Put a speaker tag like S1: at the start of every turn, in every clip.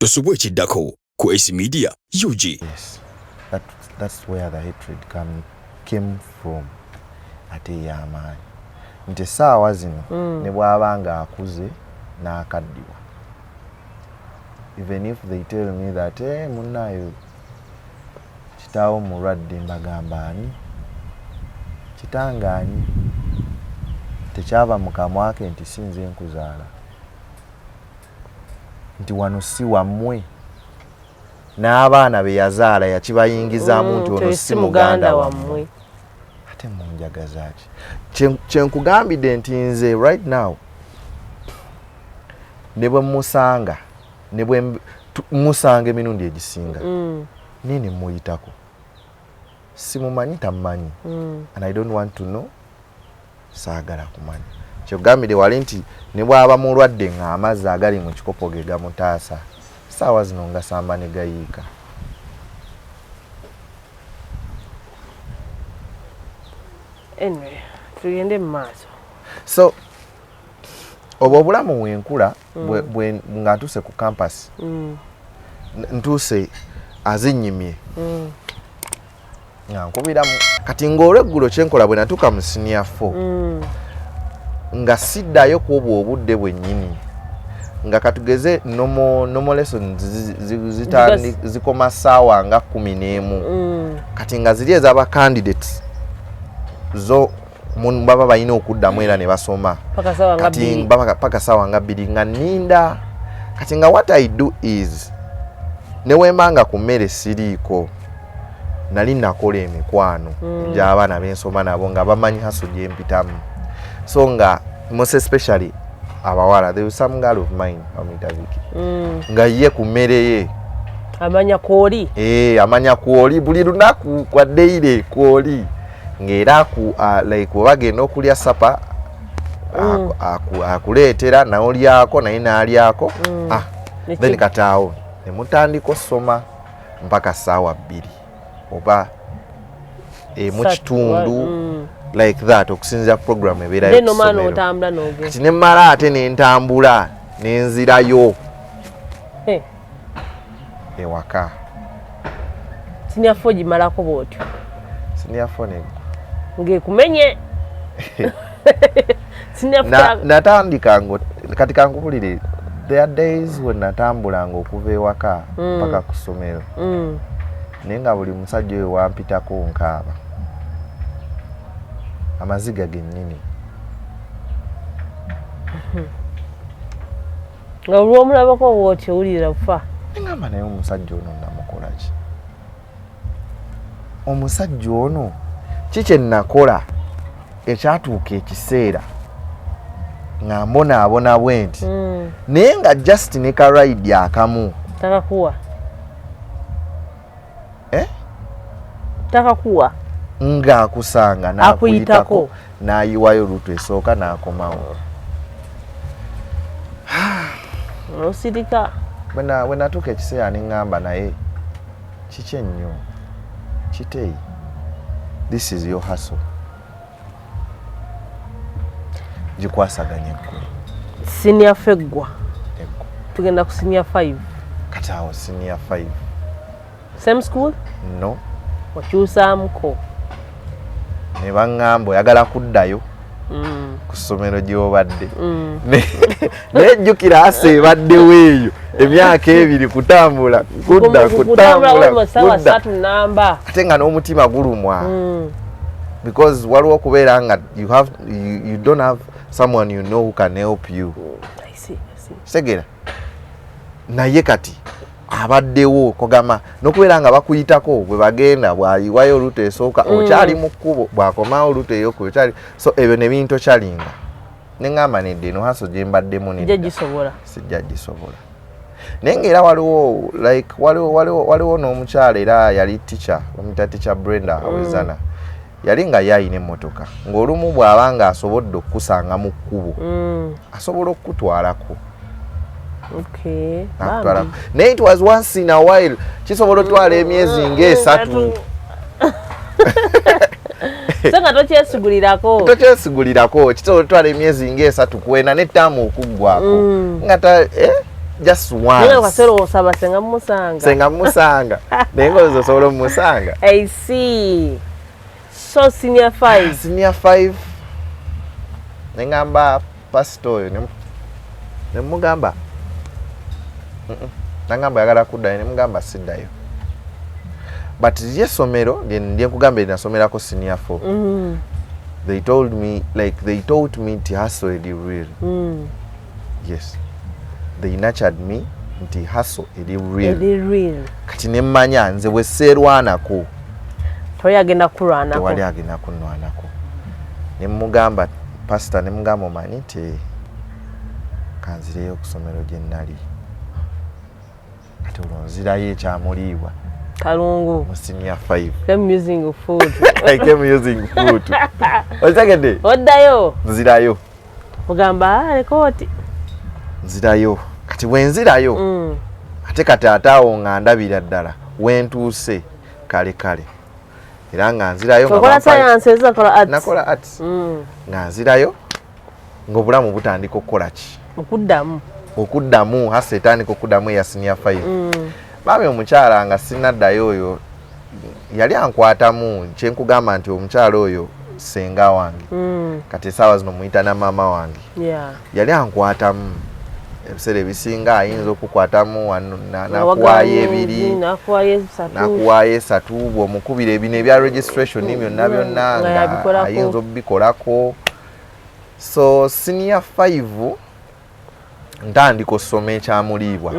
S1: Tosubwa ekiddako ku Ace Media UG.
S2: Yes, that's where the hatred came from. Ate ey'amaanyi nti essaawa zino ne bw'aba nga akuze n'akaddiwa, even if they tell me that, hey, munnaayo kitaawo mulwadde, mbagamba ani kitange ani, tekyava mu kamwa ke nti si nze nkuzaala, nti wano si wammwe, n'abaana be yazaala yakibayingizaamu nti ono si muganda wammwe. Ate munjagaza ki? Kyenkugambidde nti nze right now ne bwe musanga, ne bwe musanga emirundi egisinga, naye ne muyitako, simumanyi, tammanyi, and I don't want to know, saagala kumanya. Kyekugambidde wali nti ne bw'aba mulwadde ng'amazzi agali mu kikopo ge gamutaasa, saawa zino ngasamba ne gayiika.
S3: Anyway, tugende mu maaso.
S2: So obwo obulamu wenkula nga ntuuse ku campus, ntuuse azinnyimye nga nkubiramu. Kati ng'olweggulo kyenkola bwe natuuka mu senior 4, nga siddayo ku obwo obudde bwennyini, nga katugeze normal lessons zikoma ssaawa nga 11. Kati nga ziri ez'aba candidates zo baba balina okuddamu era ne basoma kati paka ssaawa nga 2, nga nninda. Kati nga what I do is, ne wembanga ku mmere siriiko, nali nakola emikwano egy'abaana bensoma nabo nga bamanyi hustle gye mpitamu. So nga most especially abawala, there was some girl of mine bamuyita Vicky, nga ye ku mmere ye
S3: amanya kwoli.
S2: Amanya kwoli buli lunaku kwa daily kwoli, ng'era like bwe bagenda okulya supper, akuleetera n'olyako naye n'alyako. Then kati awo ne mutandika osoma mpaka ssaawa 2 oba 1 kitundu, like that, okusinziira program ebeerayo ku ssomero. Kati ne mmala ate ne ntambula ne nzirayo ewaka.
S3: Senior 4 gimalako bw'otyo?
S2: Senior 4 neggwa.
S3: Ng'ekumenye.
S2: Natandika kati kankubulire, there are days when natambulanga okuva ewaka mpaka ku ssomero, naye nga buli musajja oyo wampitako nkaaba amaziga gennyini.
S3: Nga olw'omulabako bw'otyo owulira fa.
S2: Ngamba naye omusajja ono namukola ki? Omusajja ono ki kye nakola ekyatuuka ekiseera nga mbonaabona bwe nti, naye nga just ne ka ride akamu
S3: takakuwa. Takakuwa.
S2: Ng'akusanga n'akuyitako n'ayiwayo lutu esooka n'akomawo.
S3: Osirika.
S2: Bwe natuuka ekiseera ne ŋŋamba naye kiki ennyo kiteeyi, this is your hustle, gikwasaganya eggulu.
S3: Senior 4 eggwa, tugenda ku senior 5.
S2: Kati awo senior 5.
S3: Same school?
S2: No.
S3: Okyusaamuko.
S2: Ne baŋŋamba oyagala kuddayo ku ssomero gy'obadde, naye jjukira asa ebaddewo eyo emyaka 2 kutambula kudda kutambula
S3: kudda,
S2: ate nga n'omutima gulumwa, because waliwo okubeera nga you don't have someone you know who can help you. Segera naye kati abaddewo kogamba n'okubeera nga bakuyitako bwe bagenda, bw'ayiwayo oluto esooka okyali mu kkubo, bw'akomawo oluto eyokubiri okyali. So ebyo ne bintu kyalinga ne ŋŋamba nedda, eno hustle gye mbaddemu nedda, sijja gisobola. Naye ng'era waliwo like waliwo n'omukyala era yali teacher, bamuyita Teacher Brenda Awezana, yali nga ye ayina emmotoka, ng'olumu bw'aba nga asobodde okukusanga mu kkubo, asobola okukutwalako. Naye it was once in a while, kisobola otwala emyezi nga3.
S3: So nga tokyesigulirako.
S2: Tokyesigulirako, kisobola otwala emyezi nga 3 kwena nettaamu okuggwako nga Just
S3: Naye
S2: once.
S3: kaseera osaba senga mumusanga.
S2: Senga musanga, naye ngaolowooza osobola omumusanga.
S3: I see. So senior 5.
S2: Senior 5, neŋŋamba pasita oyo, nemugamba, Nagamba ayagala kuddayo, nemugamba siddayo. But lyessomero lyenkugamba lyenasomerako senior 4, they told me, like, they taught me nti hustle eri real. Yes, they nurtured me nti hustle eri real.
S3: Eri real.
S2: Kati nemmanya nze bwe seerwanako,
S3: Tewali agenda kulwanako.
S2: Tewali agenda kunnwanako. Nemugamba pasita, nemugamba, omanyi nti kanzireyo ku ssomero gye nnali. Kati olwo nzirayo ekyamuliibwa
S3: Kalungu.
S2: mu senior 5.
S3: Came using food.
S2: I came using food, okitegedde?
S3: Oddayo.
S2: Nzirayo.
S3: Ogamba, "Ah, leka oti."
S2: Nzirayo. Kati bwe nzirayo, ate kati ate awo nga ndabira ddala wentuuse kale kale, era nga nzirayo nga
S3: Okola science, okola arts.
S2: Nakola arts. Nga nzirayo ng'obulamu butandika okukola ki?
S3: Okuddamu.
S2: Okuddamu, hasa etandika okuddamu eya senior 5. Baami omukyala nga sinaddayo oyo yali ankwatamu, kyenkugamba nti omukyala oyo senga wange, kati esaawa zino muyita na maama wange. Yali ankwatamu ebiseera ebisinga, ayinza okukwatamu wano nakuwaayo ebiri,
S3: nakuwayo esatu.
S2: Nakuwaayo esatu bw'omukubira ebino ebya registration byonna byonna,
S3: Nga
S2: nga
S3: yabikolako.
S2: ayinza obubikolako. So senior 5 ntandika osoma ekyamuliibwa.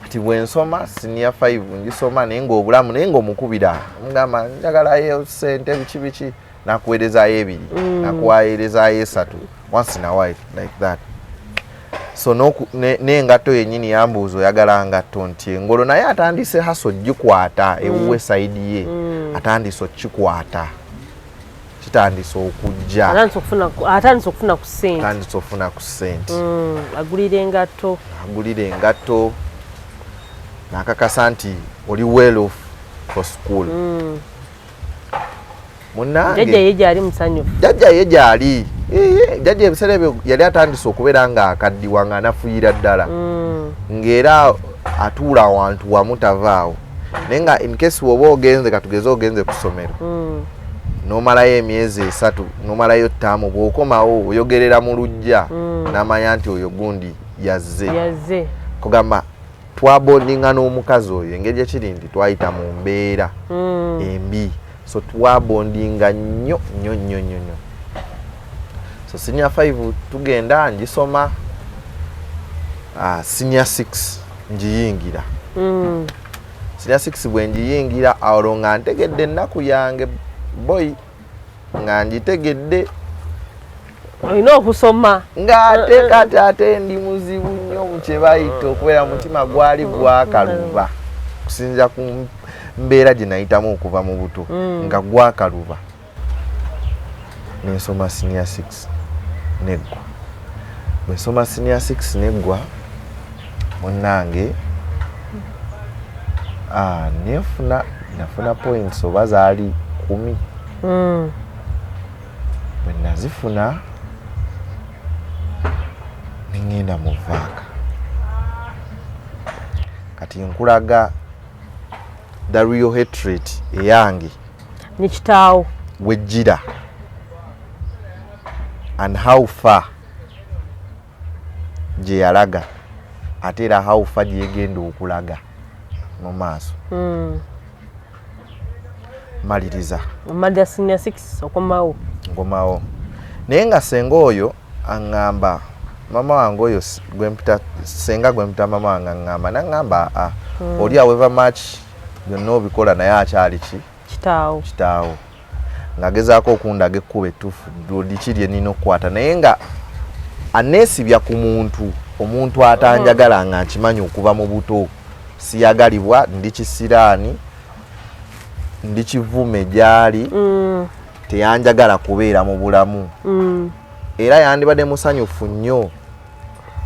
S2: Kati bwe nsoma senior 5, ngisoma naye ngaobulamu, naye ngaomukubira mugamba njagalayo sente biki biki, nakuweerezaayo ebiri, nakuweerezaayo esatu, once in a while like that. So n'engatto yennyini yambuuza, oyagala ngatto? Nti engolo. Naye atandise hustle gikwata ewuwe, side ye atandise okikwata, kitandise okujja.
S3: Atandise okufuna ku ssente.
S2: Atandise okufuna ku ssente.
S3: Agulira engatto.
S2: Agulira engatto, nakakasa nti oli well off for school. Munnange,
S3: Jjajja ye gyali musanyufu.
S2: Jjajja ye gyali. Jjajja ebiseera ebyo yali atandise okubeera nga akaddiwa, nga anafuyira ddala, ng'era atuula awantu wamu tavaawo. Naye nga in case woba ogenze, katugeze ogenze ku ssomero, n'omalayo emyezi 3, n'omalayo ttaamu, bw'okomawo oyogerera mu luggya, n'amanya nti oyo gundi yazze.
S3: Yazze.
S2: Kugamba twabondinga n'omukazi oyo, engeri ekiri nti twayita mu mbeera embi, so twabondinga nnyo nnyo nnyo nnyo nnyo. So senior 5 tugenda ngisoma, senior 6 ngiyingira. Senior 6 bwe ngiyingira, olwo nga ntegedde ennaku yange boy, nga ngitegedde.
S3: Olina okusoma.
S2: Ng'ate kati ate ndi muzibu nnyo mu kye bayita okubeera mutima gwali gwakaluba, kusinziira ku mbeera gye nayitamu okuva mu buto, nga gwakaluba. Nensoma senior 6 neggwa. Bwe nsoma senior 6 neggwa, munnange, nenfuna, nafuna points oba zaali 10. Bwe nazifuna, neŋŋenda mu vac. Kati nkulaga the real hatred eyange
S3: Ne kitaawo.
S2: Wejjira and how far gye yalaga, ate era how far gyegenda okulaga mu maaso. Maliriza.
S3: Omalira senior 6, okomawo.
S2: Nkomawo, naye nga senga oyo aŋŋamba, mama wange oyo gwempita senga, gwempita mama wange, aŋŋamba, naŋŋamba, aa, oli however much byonna obikola, naye akyali ki?
S3: Kitaawo.
S2: Kitaawo. Ng'agezaako okundaga ekkubo ettuufu liki lye nina okukwata, naye nga aneesibya ku muntu, omuntu atanjagala, nga nkimanyi okuva mu buto siyagalibwa, ndi kisiraani, ndi kivume gyali. Teyanjagala kubeera mu bulamu. Era yandibadde musanyufu nnyo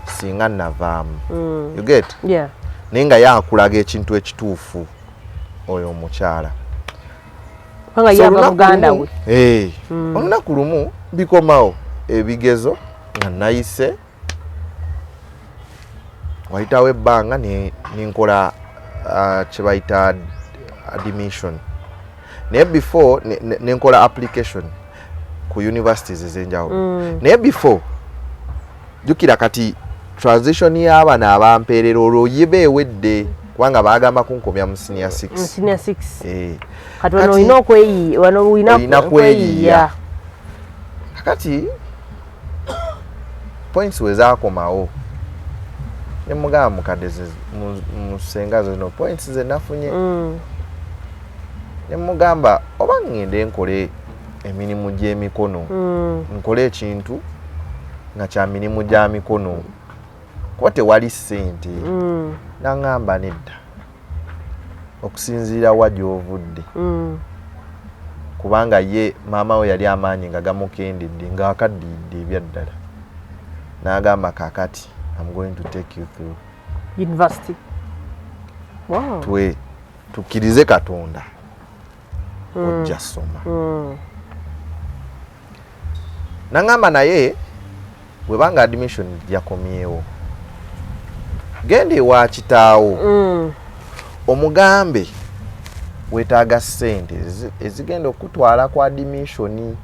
S2: singa navaamu. You get?
S3: Yeah.
S2: Naye nga yakulaga ekintu ekituufu oyo omukyala.
S3: Kubanga
S2: So,
S3: ye ava
S2: olunaku
S3: muganda we.
S2: Olunaku lumu bikomawo ebigezo nga nayise. Wayitawo ebbanga nenkola kye bayita admission, naye before nenkola application ku universities ez'enjawulo. Naye before, jjukira kati transition y'abano abampeerera olwo yiba ewedde, kubanga bagamba kunkomya mu senior 6.
S3: Senior 6.
S2: Eh.
S3: Kati wano olina okweyiya, wano olina
S2: Olina kweyiya. Kakati points we zaakomawo, ne mugamba, mukadde, mu senga zino points ze nafunye, ne mugamba oba ŋŋende nkole emirimu gy'emikono, nkole ekintu nga kya mirimu gya mikono, kuba tewali ssente. Naŋŋamba nedda, okusinziira wa gy'ovudde, kubanga ye maama we yali amaanyi nga gamukendedde, ng'akaddiyidde ebyaddala. N'agamba, kakati I'm going to take you through
S3: university. Wow.
S2: Twe tukkirize Katonda, ojja soma. Naŋŋamba naye bwebanga admission yakomyewo, genda ewa kitaawo, omugambe weetaaga ssente ezigenda okutwala ku admission,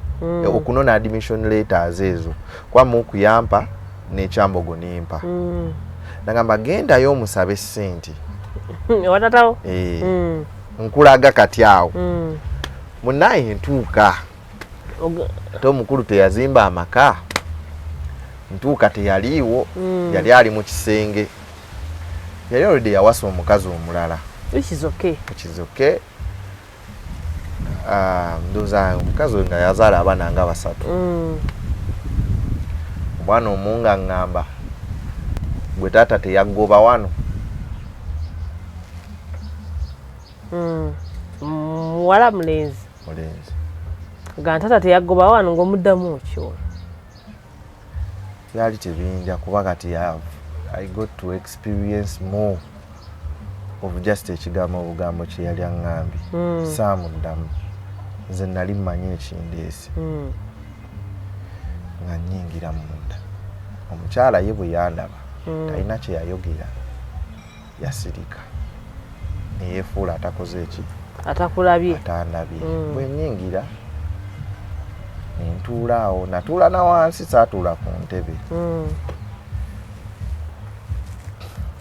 S2: okunona admission letters ezo, kuba mukuyampa n'ekyambogo nempa. Nagamba gendayo omusabe ssente.
S3: Watatawo.
S2: Eh, nkulaga kati awo. Munaye ntuuka, ate omukulu teyazimba amaka, ntuuka teyaliiwo. Yali ali mu kisenge, yali already yawasa omukazi omulala.
S3: Which is okay.
S2: Which is okay. Ah, ndowooza omukazi oyo nga yazaala abaana nga basatu. Omwana omu nga ŋŋamba, gwe taata teyaggoba wano.
S3: Muwala mulenzi?
S2: Mulenzi.
S3: Nga ntata teyagoba wano, ng'omuddamu kyo?
S2: Byali tebinja, kuba kati I got to experience more of just ekigambo obugambo kye yali aŋŋambye. Saamuddamu, nze nali mmanyi ekindeese. Nga nnyingira munda, omukyala ye bwe yandaba, talina kye yayogera, yasirika neyeefuula atakoze eki
S3: atakulabye.
S2: Atandabye. Bwe nnyingira nentuula awo, natuula na wansi, saatuula ku ntebe.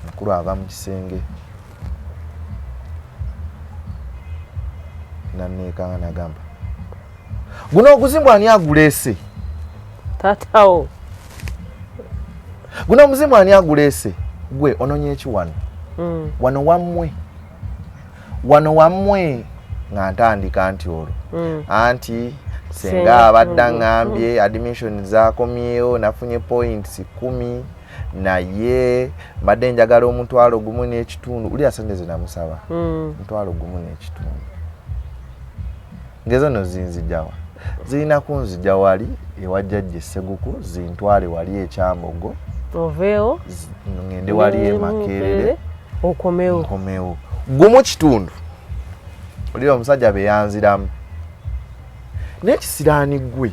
S2: Mukulu ava mu kisenge naneekanga, nagamba, guno oguzimu ani aguleese?
S3: Taatawo.
S2: Guno omuzimu ani aguleese? Gwe ononya eki wano? Wano wammwe, wano wammwe? Nga ntandika nti olwo, anti senga
S3: Senga,
S2: abadde aŋŋambye admission zakomyewo, nafunye points 10, naye mbadde njagala 1.5. Ulira sente ze namusaba, 1.5. Ngezo no zinzijawa? Zirina kunzija wali ewa jjajja Esseguku, zintwale wali ekyambogo.
S3: Oveewo.
S2: Ngende wali emakerere.
S3: Okomewo.
S2: Nkomewo 1.5. Olira omusajja beyanziramu n'ekisiraani, gwe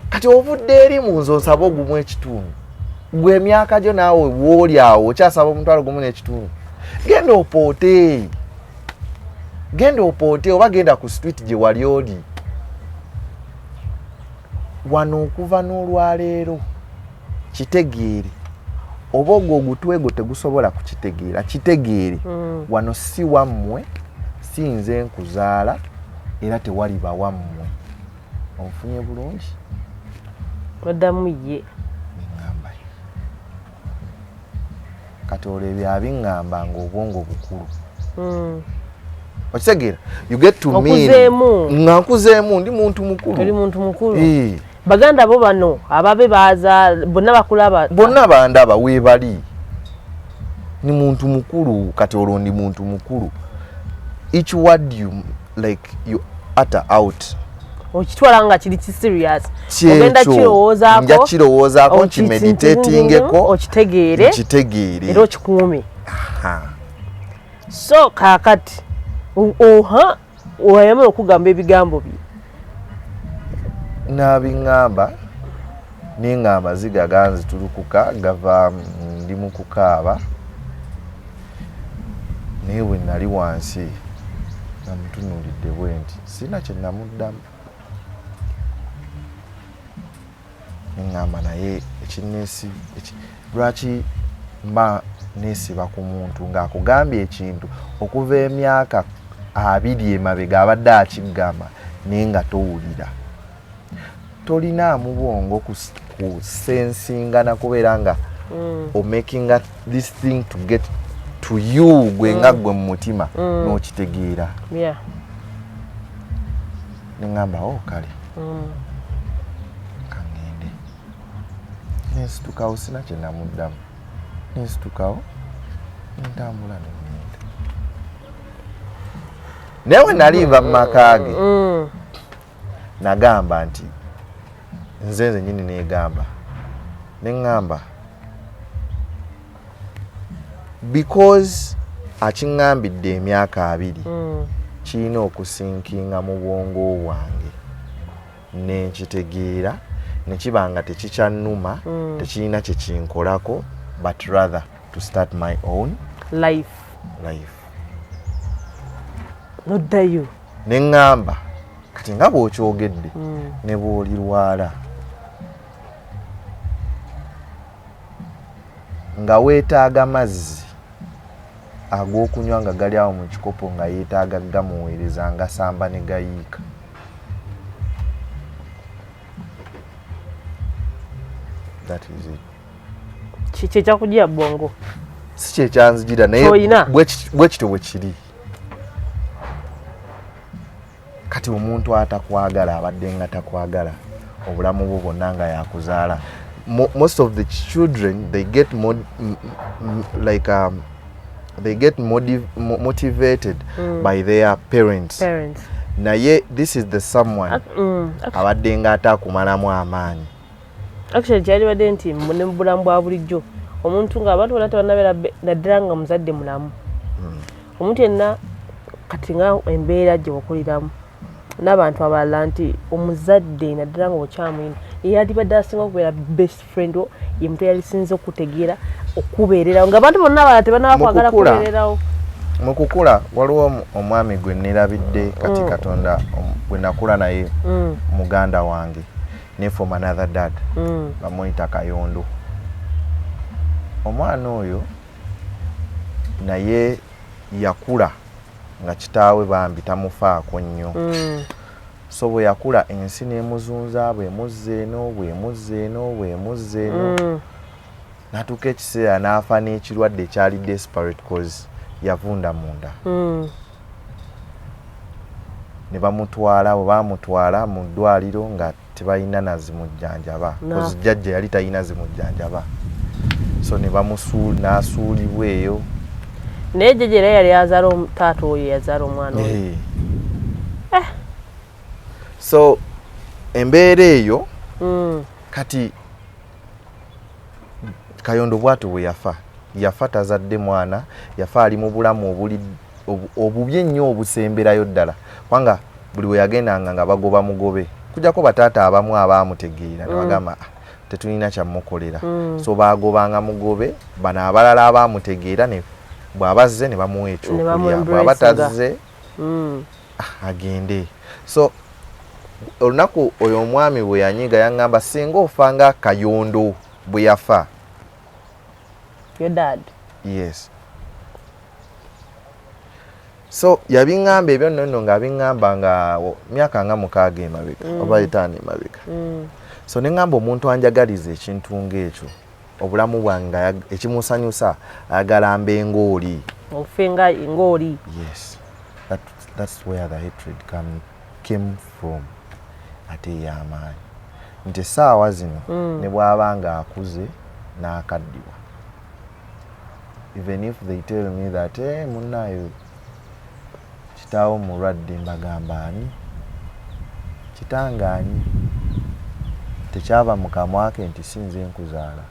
S2: kati ovudde eri mu nze osaba 1.5, gwe emyaka gyo naawe wooli awo okyasaba 1.5. Genda opoote, genda opoote, oba genda ku street gye wali oli. Wano okuva n'olwaleero kitegeere, oba ogwo ogutwe gwo tegusobola kukitegeera, kitegeere, wano si wammwe, si nze nkuzaala, era tewaliba wammwe. Onfunye bulungi?
S3: Oddamu ye.
S2: Neŋŋamba ye. Kati olwo ebyo abiŋŋamba ng'obwongo bukulu. Okitegeera, you get to mean
S3: Okuzeemu.
S2: Nga nkuzeemu, ndi muntu mukulu.
S3: Oli muntu mukulu.
S2: Eh.
S3: Baganda bo bano ababe baza bonna bakulaba?
S2: Bonna bandaba, weebali. Ni muntu mukulu kati olwo, ndi muntu mukulu. Each word you like you utter out
S3: Okitwala nga kiri ki serious, ogenda
S2: kyekyo.
S3: kirowoozaako.
S2: Nja kirowoozaako, nkimeditatingeko.
S3: Okitegeere.
S2: Nkitegeere.
S3: Era okikuume.
S2: Ha.
S3: So kaakati oha wayamala okugamba ebigambo bye?
S2: N'abiŋŋamba, Naye nga amaziga ganzitulukuka, gava ndi mu kukaaba. Naye bwe nali wansi namutunuulidde bwe nti, sirina kye namuddamu. Neŋŋamba, naye ekinneesi lwaki mba neesiba ku muntu ng'akugambye ekintu okuva emyaka 20 emabega, abadde akigamba naye nga towulira, tolinaamu bwongo kusensingana kubeera nga omakinga this thing to get to you, gwe nga gwe mu mutima n'okitegeera. Neŋŋamba, o kale, kaŋŋende. Nensitukawo, sina kye namuddamu, nensitukawo nentambula neŋŋenda. Naye we nali nva mu maka ge, nagamba nti nze nyini, negamba neŋŋamba, because akiŋŋambidde emyaka 20, kirina okusinkinga mu bwongo bwange nenkitegeera, nekiba nga tekikyannuma, tekirina kyekinkolako, but rather to start my own
S3: life.
S2: Life.
S3: Noddayo.
S2: Neŋŋamba kati nga bw'okyogedde, ne bw'olirwala nga weetaaga mazzi ag'okunywa nga gali awo mu kikopo, nga yeetaaga gamuweereza nga samba ne gayiika. That is it.
S3: Kyekyakujja bwongo.
S2: Si kyekyanzijira, naye
S3: Ky'olina.
S2: Bwe kityo bwe kiri. Kati omuntu atakwagala, abadde nga takwagala obulamu bwo bwonna nga yakuzaala. Most of the children, they get like they get motivated by their parents.
S3: Parents.
S2: Naye this is the someone abadde nga ate akumalamu amaanyi.
S3: Actually kyalibadde nti ne mu bulamu bwa bulijjo, omuntu ng'abantu bonna tebannabeera naddala nga muzadde mulamu, omuntu yenna kati nga embeera gye wakuliramu n'abantu abalala, nti omuzadde naddala nga okyamuyina, yeyalibadde asinga okubeera best friend wo, ye muntu eyalisinze okutegeera, okubeererawo nga abantu bonna abalala tebanaba kwagala
S2: Mu kukula,
S3: kubeererawo.
S2: Mu kukula waliwo omwami gwe nerabidde kati, Katonda gwe nakula naye, muganda wange ne from another dad, bamuyita Kayondo. Omwana oyo naye yakula nga kitaawe bambi tamufaako nnyo. So bwe yakula, ensi n'emuzunza, bwemuzza eno, bwemuzza eno, bwemuzza eno, n'atuuka ekiseera n'afa n'ekirwadde ekyali desperate, cause yavunda munda. Ne bamutwala, bwe bamutwala mu ddwaliro nga tebalina nazimujjanjaba. Cause jjajja yali talina zimujjanjaba, so ne n'asuulibwa eyo.
S3: Naye jjajja era yali azaala taata oyo yazaala omwana oyo?
S2: Eh. So embeera eyo, kati Kayondo bwatyo bwe yafa. Yafa tazadde mwana, yafa ali mu bulamu obuli obubi ennyo obusemberayo ddala, kubanga buli we yagendanga nga bagoba mugobe, kujjako bataata abamu abaamutegeera ne bagamba, "Ah, tetulina kyamukolera." So bagobanga mugobe. Bano abalala abaamutegeera ne bw'abazze ne bamuwa ekyokulya, bw'aba
S3: bamuembracinga.
S2: tazze, ah, agende. So olunaku oyo omwami bwe yanyiga, yaŋŋamba, singa ofa nga Kayondo bwe yafa.
S3: Your dad?
S2: Yes. So yabiŋŋamba ebyo nno nno ng'abiŋŋamba nga myaka nga 6 emabega oba 5 emabega. So ne ŋŋamba, omuntu anjagaliza ekintu ng'ekyo, obulamu bwange nga ekimusanyusa ayagala mbe ng'oli.
S3: Ofe nga ng'oli.
S2: Yes, that's where the hatred came from, ate ey'amaanyi, nti essaawa zino ne bw'aba nga akuze n'akaddiwa, even if they tell me that, hey, munnaayo kitaawo mulwadde, mbagamba, ani kitange? Ani tekyava mu kamwa ke nti si nze nkuzaala,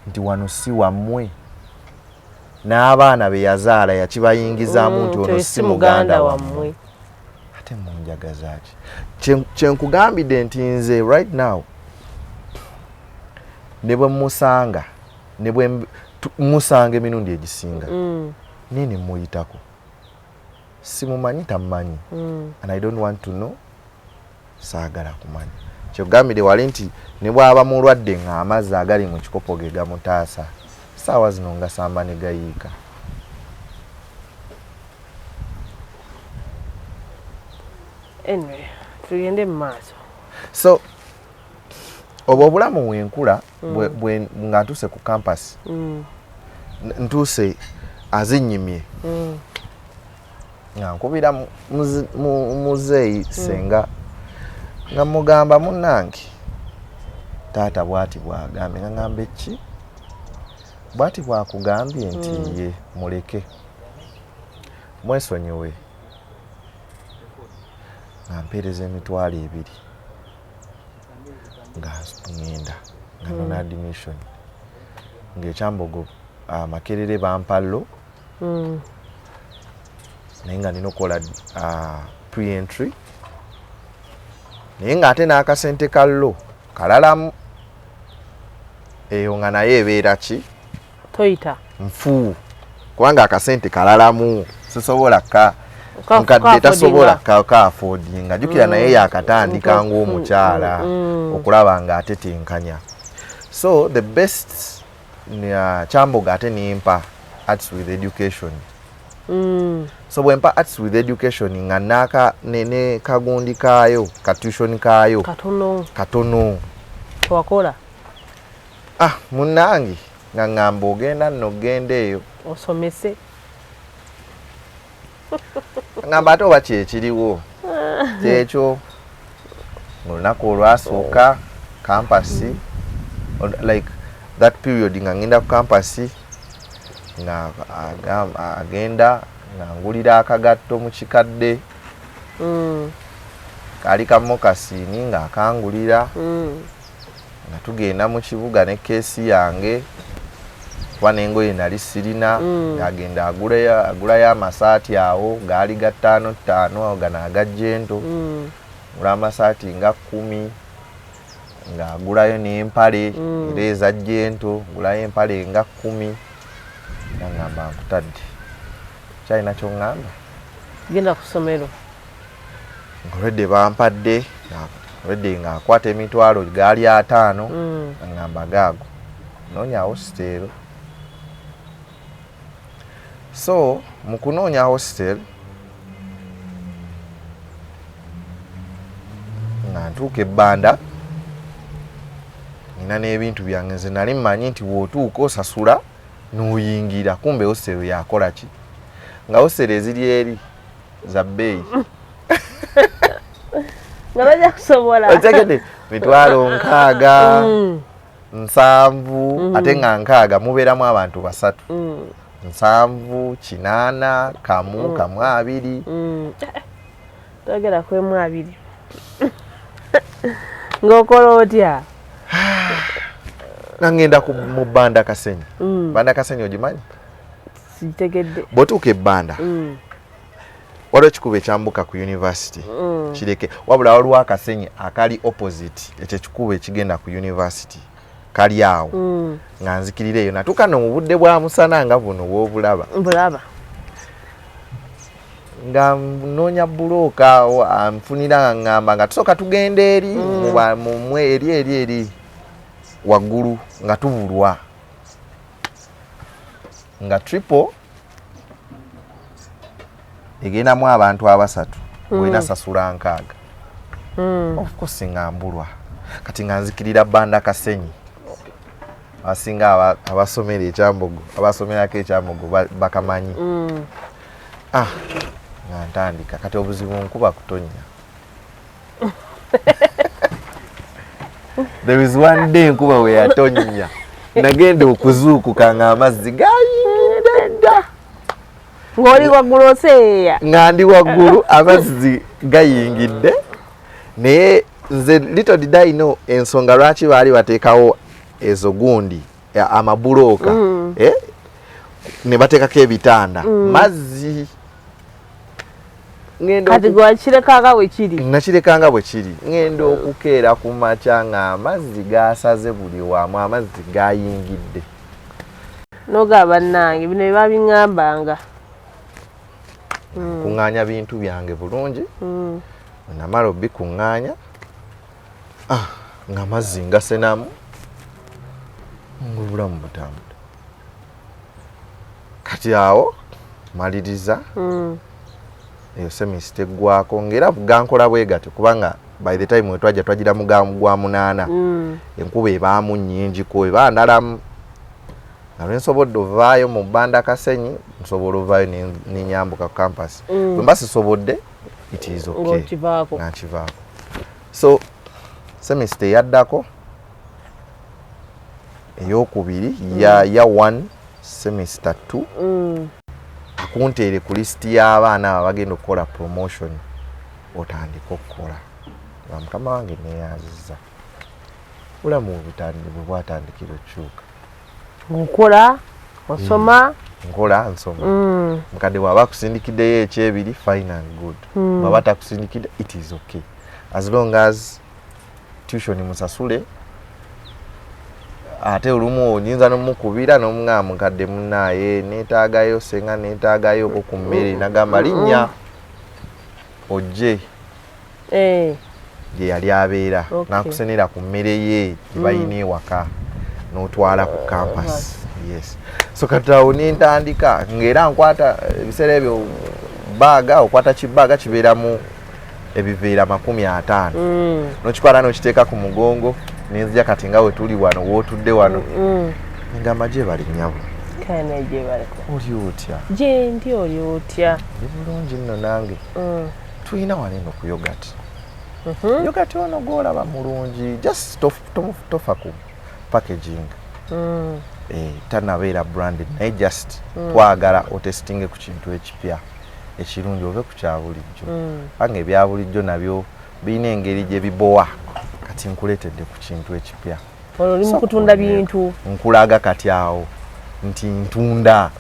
S2: nti wano si wammwe? N'abaana be yazaala yakibayingizaamu nti ono si muganda wammwe. Ate munjagazaaki? Kyenkugambidde nti nze right now ne bwe musanga, ne bwe musanga emirundi egisinga, naye ne muyitako, simumanyi, tammanyi, and I don't want to know, saagala kumanya. Kyekugambire wali nti ne bw'aba mulwadde ng'amazzi agali mu kikopo ge gamutaasa, saawa zino nga samba ne gayiika.
S3: Anyway, tugende mu maaso.
S2: So obwo obulamu wenkula nga ntuuse ku campus, ntuuse azinnyimye, nga nkubira muzeeyi senga, nga mugamba, "Munnange, taata bwati bwagambye." Nga ngamba, "Eki? Bwati bwakugambye?" Nti, "Ye muleke, mwesonyiwe." Nga mpeereza 20,000, nga ŋŋenda nga nona admission ng'ekyambogo Makerere bampa law, naye nga nina okukola pre-entry, naye ng'ate n'akasente ka law kalalamu eyo, nga naye ebeera ki?
S3: Toyita.
S2: Nfu, kubanga akasente kalalamu, sisobola ka mukadde tasobola kaaffordinga. Jjukira naye yakatandika ng'omukyala okulaba ng'atetenkanya. So the best Kyambogo ate nimpa arts with education. So bwempa arts with education, nga naka ne kagundi kaayo, ka tuition kaayo
S3: katono.
S2: Katono.
S3: Twakola.
S2: Ah, munnange, nga ŋŋamba, "Ogenda nno, ogenda eyo
S3: osomese."
S2: Ŋŋamba, "Ate oba kyekiriwo kyekyo." Olunaku olwasooka campus, like that period nga ŋŋenda ku campus, nga agenda nga ngulira akagatto mu kikadde, kaali ka moccasin, ng'akangulira, nga tugenda mu kibuga ne case yange, kuba n'engoye nali sirina. Ng'agenda agulayo amasaati awo, gaali ga ttaano ttaano awo, gano aga Gentle. Ngula amasaati nga 10, ng'agulayo n'empale era eza Gentle, ngulayo empale nga 10, nga ngamba, "Nkutadde, kyalina kyoŋŋamba?"
S3: Genda ku ssomero.
S2: Ng'olwedde bampadde, olwedde ng'akwata emitwalo gaali 50, ngamba, "Gaago, noonya hostel." So mu kunoonya hostel, nga ntuuka ebbanda, nina n'ebintu byange. Nze nali mmanyi nti w'otuuka osasula n'oyingira, kumbe hostel yakola ki, nga hostel eziri eri za bbeeyi.
S3: Nga bajja kusobola.
S2: Otegedde, 60,000, 70,000, ate nga 60 mubeeramu abantu basatu. 70, 80, kamu, kamu abiri.
S3: Togera kwemu abiri, ng'okola otya?
S2: Nangenda mu Bbanda Kasenyi. Banda Kasenyi ogimanyi?
S3: Sitegedde.
S2: Bw'otuuka ebbanda, waliwo ekikubo ekyambuka ku university, kireke, wabula waliwo akasenyi akali opposite ekyo ekikubo ekigenda ku university, kali awo. Nga nzikirira eyo, natuuka nno mu budde bwa musana nga buno bw'obulaba.
S3: Mbulaba.
S2: Nga nnoonya bulooka anfunira, nga ŋŋamba nga tusooka tugenda eri mumwe eri eri eri waggulu, nga tubulwa, nga triple egendamu abantu abasatu, olina sasula 60. Of course nga mbulwa. Kati nga nzikirira Banda Kasenyi. Abasinga abasomera ekyambogo, abasomerako ekyambogo bakamanyi. Ah, nga ntandika kati obuzibu, nkuba kutonya. There is one day enkuba we yatonnya, nagenda okuzuukuka nga amazzi gayingidde dda.
S3: Ng'oli waggulu oseeya.
S2: Nga ndi waggulu, amazzi gayingidde, naye nze little did I know ensonga lwaki baali bateekawo ezo gundi amabulooka, eh? Ne bateekako ebitanda, mazzi Ngenda
S3: Kati gwakirekanga bwe kiri?
S2: Nakirekanga bwe kiri. Ngenda okukeera ku makya nga amazzi gasaze buli wamu, amazzi gayingidde.
S3: Nogaba, bannange, bino bye babiŋŋambanga.
S2: Kuŋŋaanya bintu byange bulungi. Namala obikuŋŋaanya, nga amazzi ngasenamu, ngaobulamu butambula. Kati awo maliriza eyo semester eggwako, ngaera gankola bwe gatyo, kubanga by the time wetwajja twagira mu gwa 8. Enkuba ebaamu nnyingiko, eba ndalamu, nga lwensobodde ovaayo mu bbanda Kasenyi, nsobola ovaayo nenyambuka ku campus. Bwe mba sisobodde, it is okay.
S3: Ng'okivaako.
S2: Nga nkivaako. So semester eyaddako eyokubiri ya 1 semester 2, akunteere ku lisiti y'abaana abo abagenda okukola promotion, otandike okukola. Nga mukama wange neyanziza, bulamu bwe bwatandikira okukyuka.
S3: Ng'okola, osoma.
S2: Nkola, nsoma. Mukadde bw'aba akusindikiddeyo ekyebiri, fine and good. Bw'aba takusindikidde, it is okay, as long as tuition musasule. Ate olumu oyinza nomukubira nomugamba, mukadde munaaye, neetaagayo senga, neetaagayo ko ku mmere, nagamba linnya ojje gye yali abeera, nakusenera ku mmere ye gye balina ewaka, n'otwala ku campus. Yes, so kati awo nentandika ng'era nkwata ebiseera ebyo baaga, okwata kibaaga kibeeramu ebiveera 50, nokikwata nokiteeka ku mugongo, nenzija. Kati nga we tuli wano, wootudde wano, ngamba, gye bali nnyabo.
S3: Kale naye gyebaleko.
S2: Oli otya?
S3: Gye ndi, oli otya?
S2: Ndi bulungi nno nange. Tulina wano eno ku yogurt. Yogurt ono gwolaba mulungi, just tofa ku packaging. Tanabeera branded, naye just twagala otestinge ku kintu ekipya ekirungi, ove ku kya bulijjo, kubanga ebya bulijjo nabyo birina engeri gye bibowa. Kati nkuleetedde ku kintu ekipya.
S3: Olwo oli mu
S2: So,
S3: kutunda bintu.
S2: Nkulaga kati awo nti ntunda,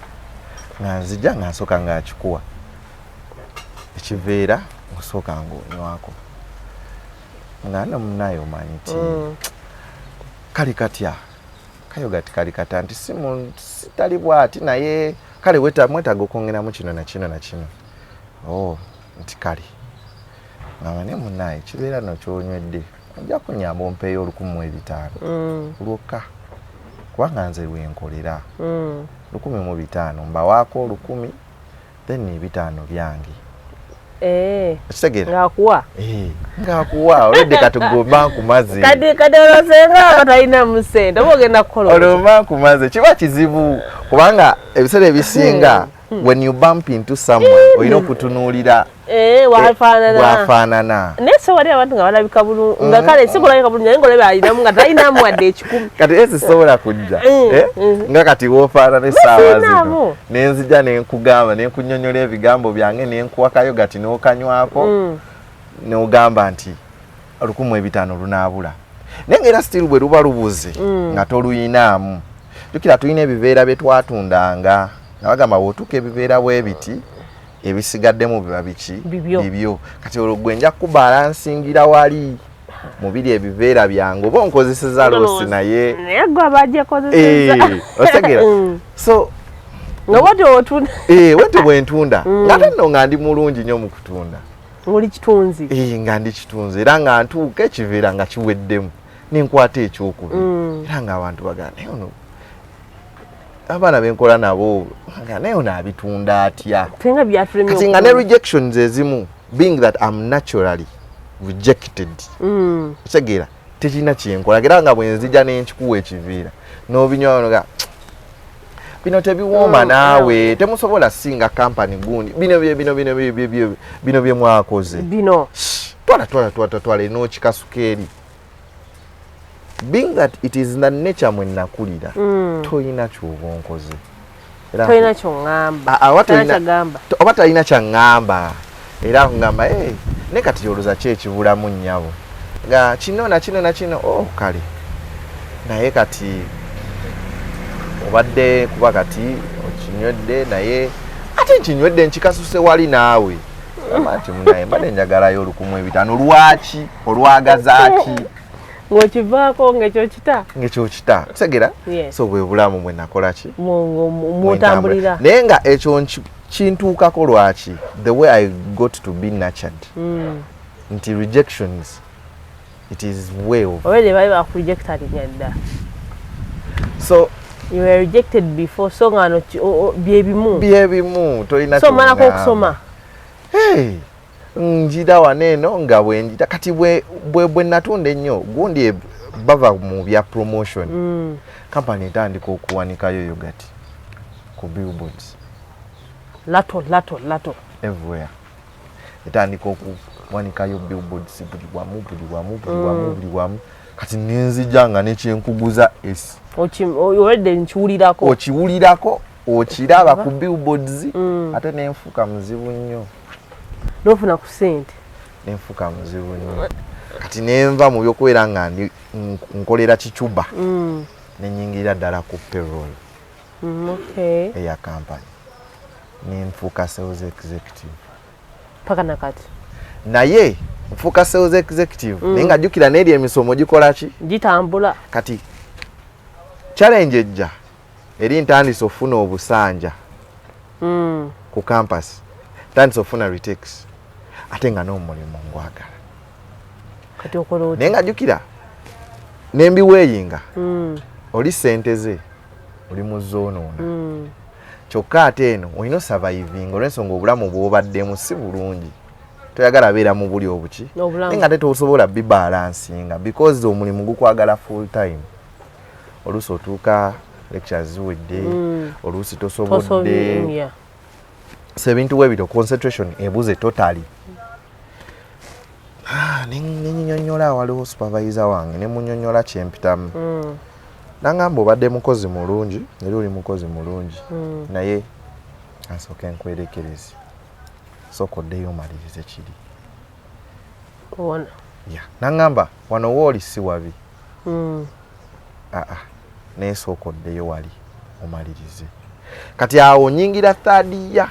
S2: nga nzija nga nsooka nga akikuwa ekiveera, osooka ng'onywako, nga nno munaye omanyi ti kali katya kayoghurt, kali katya, nti sitali bwati, naye kale mwetaaga okwongeramu kino na kino na kino. Oh, nti kale, ngamba naye munaye kibeera no kyonywedde, ojja kunyamba ompeeyo 1500 lwokka, kubanga nze lwenkolera. 1500, mbawaako 1000, then 500 byange. Okitegeera?
S3: Ng'akuwa.
S2: Eh, ng'akuwa olwedde. Kati gomba nkumaze.
S3: Kati olwosenga aba talinamu ssente, oba ogenda kukola otya?
S2: Olwo nkumaze, kiba kizibu, kubanga ebiseera ebisinga when you bump into someone, olina okutunuulira
S3: wafaanana.
S2: Bwafaanana.
S3: Naye so wali abantu nga balabika bulungi, nga kale si kulabika bulungi, naye ngaolaba alinamu nga talinamu wadde 100.
S2: Kati esi sobola kujja nga kati wofaanana essaawa zino,
S3: Siinamu.
S2: nenzija nenkugamba, nenkunyonyola ebigambo byange, nenkuwa kayoghurt n'okanywako, n'ogamba nti 1500 lunaabula, naye ngaera still bwe luba lubuze nga toluyinaamu. Jjukira tulina ebiveera bye twatundanga, nga bagamba bw'otuuka ebiveera bwe biti, ebisigaddemu biba biki?
S3: Bibyo.
S2: Bibyo. Kati olwo gwe nja kubalansingira wali mubiri ebiveera byange, oba onkozeseza loss, naye
S3: Naye gwe abajekozeseza.
S2: Otegeera? So
S3: Nga bwati otunda.
S2: Wente bwe ntunda, ngate nno nga ndi mulungi nnyo mu kutunda.
S3: Oli kitunzi.
S2: Nga ndi kitunzi, era nga ntuuka ekiveera nga kiweddemu, nenkwata ekyokubiri, era nga abantu bagamba, naye ono, abaana benkola nabo nga, naye ono abitunda atya?
S3: Tenga byatulemye.
S2: Kati nga ne rejections ezimu, being that I'm naturally rejected, okitegeera, tekirina kyenkola, era nga bwenzija nenkikuwa ekiveera n'obinywa, nga bino tebiwooma, naawe temusobola singa kampani gundi, bino bye bino bino bye bye bye bino bye mwakoze.
S3: Bino.
S2: Twala, twala, twala, twala, n'okikasuka eri. Being that it is the nature mwe nakulira, toyina kyoba onkoze. Era
S3: Tolina kyoŋŋamba.
S2: Ah, ah, oba
S3: Tolina
S2: tolina
S3: kyagamba.
S2: Oba talina kyaŋŋamba, era nkugamba, "Hey, ne kati olowooza ki ekibulamu nnyabo?" Nga kino na kino na kino. Oh, kale, naye kati obadde kuba kati okinywedde, naye ate nkinywedde nkikasuse wali naawe. Gamba nti munaye mbadde njagalayo 1,500. Lwaki olwagazaaki?
S3: Ng'okivaako ng'ekyo kita.
S2: Ng'ekyo kita. Otegeera?
S3: Yes.
S2: So bwe bulamu bwe nakola ki?
S3: Mwotambulira.
S2: Naye nga ekyo kintuukako lwaki? The way I got to be nurtured. Nti rejections, it is way of...
S3: Already bali bakurejectinga dda.
S2: So
S3: you were rejected before, so nga byebimu.
S2: Byebimu, tolina
S3: So omalako okusoma.
S2: Hey, njira wano eno nga bwe njita kati bwe natunda ennyo gundi bava mu bya promotion. Company etandika okuwanikayo yogurt ku billboards.
S3: Lato lato lato.
S2: Everywhere. Etandika okuwanikayo billboards buli wamu buli wamu buli wamu buli wamu. Kati nenzija nga nekyenkuguza esi.
S3: Already nkiwulirako.
S2: Okiwulirako, okiraba ku billboards, ate nenfuuka muzibu nnyo.
S3: N'ofuna ku ssente.
S2: Nenfuuka muzibu nnyo. Kati nenva mu by'okubeera nga ndi nkolera kicuba. Nenyingira ddala ku payroll.
S3: Okay.
S2: Eya company. Nenfuuka sales executive.
S3: Paka nakati.
S2: Naye nfuuka sales executive. Naye nga jjukira n'eri emisomo gikola ki?
S3: Gitambula.
S2: Kati challenge ejja eri ntandise ofuna obusanja ku campus. Ntandise ofuna retakes ate nga n'omulimu ngwagala.
S3: Kati okola otya?
S2: Naye nga jjukira nembiweeyinga oli ssente ze oli mu zoonoona. Kyokka ate eno olina osurviving olw'ensonga obulamu bw'obaddemu si bulungi. Toyagala beera mu buli obuki. Naye nga ate tosobola bibalansinga because omulimu gukwagala full time. Oluusi otuuka lectures ziwedde, oluusi tosobodde. So ebintu bwe bityo concentration ebuze totally. Nenyinyonnyola waliwo supervisor wange ne munnyonnyola kye mpitamu. Nangamba obadde mukozi mulungi era oli mukozi mulungi naye ansooke nkwerekereze. Sooka oddeyo omalirize kiri. Yeah. Nangamba wano wooli si wabi. Naye sooka oddeyo wali omalirize. Kati awo nyingira third year.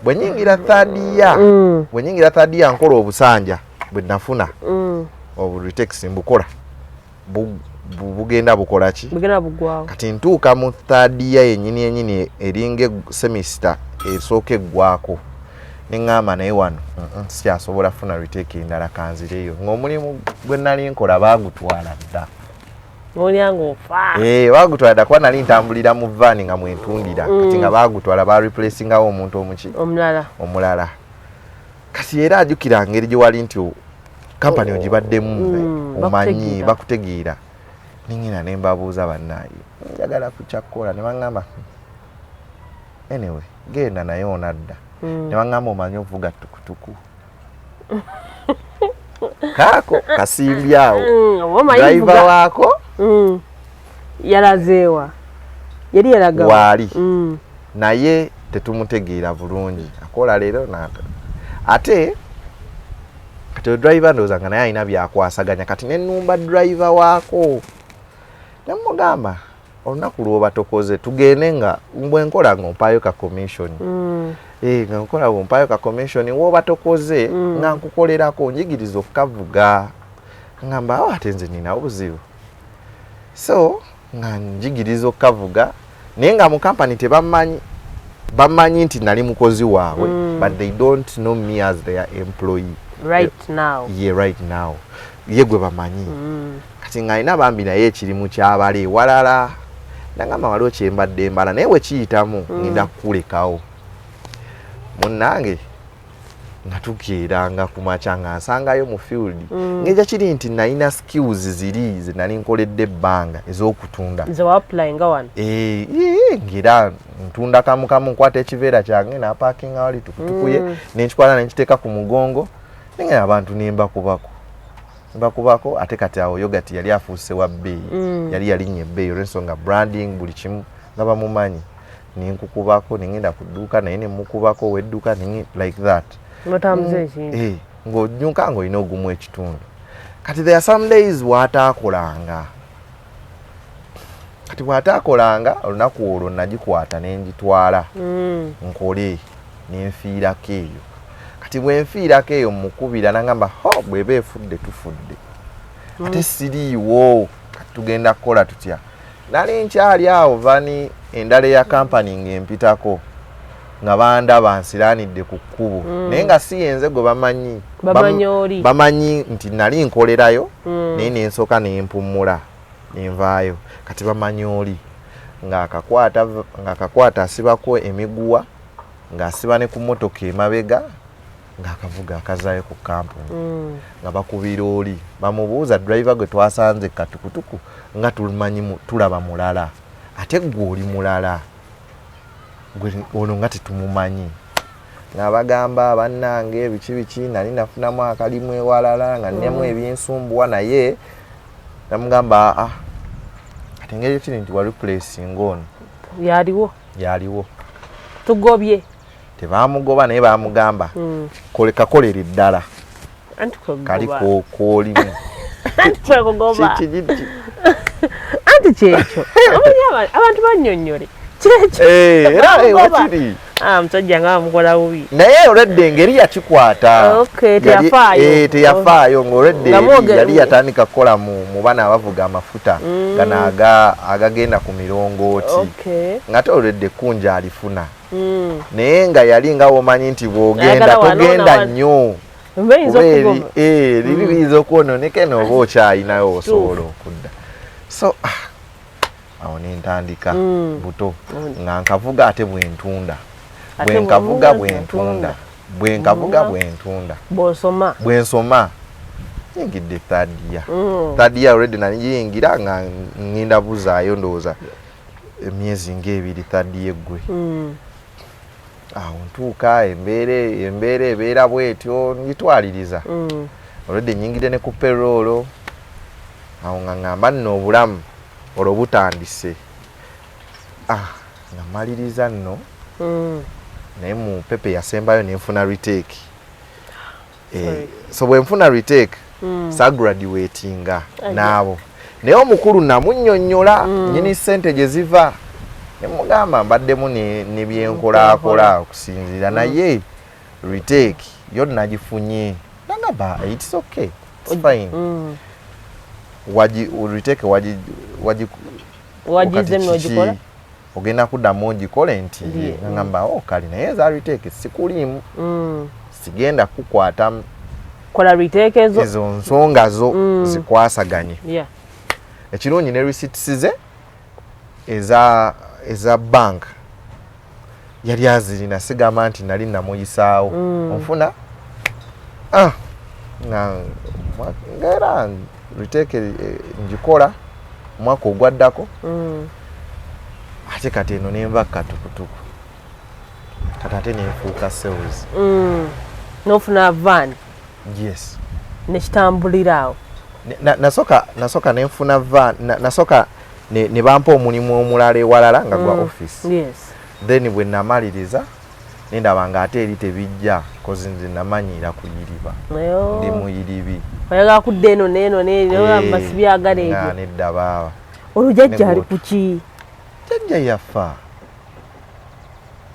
S2: Bwe nyingira third year, bwe nyingira third year nkola obusanja bwe nafuna. Obu retakes mbukola. Bugenda bukola ki?
S3: Bugenda bugwawo.
S2: Kati ntuuka mu third year yennyini yennyini eringa semester esooka eggwako. Ne ŋŋamba naye wano sikyasobola kufuna retake endala kanzireyo. Ng'omulimu gwe nali nkola baagutwala dda.
S3: Ng'olya ng'ofa.
S2: Baagutwala dda kuba nali ntambulira mu van nga mwentundira. Kati nga baagutwala ba replacingawo omuntu omuki?
S3: Omulala.
S2: Omulala. Kati era ajjukira ngeri gye wali nti kampani ogibaddemu omanyi bakutegeera. Ningina ne mbabuuza bannaaye njagala kukyakola ne baŋŋamba anyway genda naye onadda. Ne baŋŋamba omanyi ovuga tukutuku. Kaako kasimbye awo. Driver waako
S3: yalazeewa. Yali yalaga
S2: waali. Naye tetumutegeera bulungi. Akola leero n'ata. Ate kati driver ndowooza nga naye alina byakwasaganya kati ne nnumba driver waako. Ne mugamba olunaku lw'oba tokoze tugende nga bwe nkola ng'ompaayo ka commission. Nga nkola bw'ompaayo ka commission w'oba tokoze nga nkukolerako njigiriza okukavuga. Ngamba awo ate nze nina obuzibu. So nga njigiriza okukavuga naye nga mu company tebammanyi. Bamanyi nti nali mukozi waabwe but they don't know me as their employee.
S3: Right now.
S2: Yeah, right now. Ye gwe bamanyi. Kati nga alina bambi naye ekirimu kyabala ewalala. Nangamba waliwo kye mbadde mbala naye bwe kiyitamu ngenda kukulekawo. Munnange nga tukeeranga ku makya nga nsangayo mu field. Ng'ekyo kiri nti nalina skills ziri ze nali nkoledde ebbanga ez'okutunda.
S3: Nze wa applyinga wano.
S2: Ng'era ntunda kamu kamu nkwata ekiveera kyange n'apaakinga wali tukutuku ye ne nkikwata ne nkiteeka ku mugongo naye abantu ne mbakubako. Mbakubako ate kati awo yogurt yali afuuse wa bbeeyi. Yali yalinnya ebbeeyi olw'ensonga branding buli kimu nga bamumanyi. Ne nkukubako ne ngenda ku dduuka naye ne mukubako ow'edduuka ne like that.
S3: Ng'otambuza ekintu.
S2: Ng'onyuka ng'olina ogumu ekitundu. Kati there are some days w'ataakolanga. Kati bw'ataakolanga olunaku olwo nagikwata ne ngitwala nkole ne nfiirako eyo. Kati bwenfiirako eyo mukubira nangamba, ho, bweba efudde tufudde, ate siriiwo, kati tugenda kukola tutya? Nali nkyali awo, van endala eya kampani ng'empitako, nga bandaba nsiranidde ku kkubo, naye nga si yenze gwe bamanyi.
S3: Bamanyi oli.
S2: Bamanyi nti nali nkolerayo, naye nensooka nempumula nenvaayo. Kati bamanyi oli ng'akakwata asibako emiguwa, ng'asiba ne ku motoka emabega, ng'akavuga akazaayo ku kampuni. Nga bakubira oli, bamubuuza, driver gwe twasanze katukutuku nga tumanyi tulaba mulala, ate gwe oli mulala, gwe ono nga tetumumanyi. Nga bagamba, bannange, biki biki, nali nafunamu akalimu ewalala nga nnyamu ebinsumbuwa. Naye namugamba, aa, kati engeri kiri nti wa replacing ono
S3: Yaliwo.
S2: Yaliwo.
S3: Tugobye.
S2: Tebamugoba, naye bamugamba, kakolere ddala.
S3: Anti
S2: kali
S3: kwegoba.
S2: Kwolimu.
S3: Anti kwekugoba.
S2: Kiki?
S3: Anti kyekyo. Omanyi abantu bannyonnyole kyekyo.
S2: Era
S3: Bamugoba.
S2: wekiri.
S3: Ah, musajja nga bamukola bubi.
S2: Naye olwedde engeri yakikwata.
S3: Okay, teyafaayo.
S2: Teyafaayo ng'olwedde
S3: Nga
S2: eri yali yatandika kukola mu bana abavuga amafuta gano agagenda ku mirongooti, ng'ate olwedde ekkunja alifuna, naye nga yali nga womanyi nti bw'ogenda
S3: Ayagala wano
S2: togenda
S3: na wano.
S2: nnyo.
S3: Mbe yinza
S2: kuba eri
S3: okugoba.
S2: liri liyinza okwononeka eno oba okyayinayo osobola okudda. So awo nentandika buto nga nkavuga, ate bwentunda.
S3: Ate
S2: Bwenkavuga,
S3: bw'ovuga,
S2: bwentunda, bwenkavuga, bwentunda.
S3: Bw'osoma.
S2: Bwensoma, nyingidde third year. Third year already nayingira nga ngenda buzaayo, ndowooza emyezi ng'ebiri third year eggwe. Awo ntuuka, embeera ebeera bwetyo, ngitwaliriza. Already nyingidde ne ku payroll. Awo nga ŋŋamba nno obulamu olwo butandise. Ah, nga maliriza nno, naye mu paper yasembayo nenfuna retake.
S3: Sorry.
S2: So bwe nfuna retake, sagraduatinga
S3: Aja.
S2: n'abo, naye omukulu namunnyonnyola nyini ssente gye ziva, nemugamba mbaddemu ne byenkolaakola okusinziira, naye retake yo nagifunye. Nagamba, it's okay, it's fine. Wagi retake wagi
S3: Wagize
S2: wakati kiki?
S3: n'ogikola.
S2: Ogenda kuddamu ogikole nti
S3: Ndiye.
S2: Ngamba, oh, kale, naye eza retake sikuliimu, sigenda kukwata.
S3: Kola retake ezo.
S2: Ezo nsonga zo zikwasaganye. Ekirungi ne receipts ze eza bank yali azirina, sigamba nti nali namuyisaawo. Onfuna, ah, nga ngaera retake ngikola omwaka ogwaddako. Ate kati eno nenva katukutuku, kati ate nenfuuka sales.
S3: N'ofuna van.
S2: Yes.
S3: Nekitambulira awo.
S2: Nasooka nenfuna van, nasooka ne bampa omulimu omulala ewalala nga gwa office. Then bwe namaliriza nendaba nga ate eri tebijja, 'cause nze namanyira kuyiriba, ndi muyiribi.
S3: Oyagala kudda eno neeno neeno. Masibyagala
S2: Nga
S3: ebyo.
S2: Nedda baaba.
S3: Olwo jjajja ali
S2: Ne
S3: kuki?
S2: Jjajja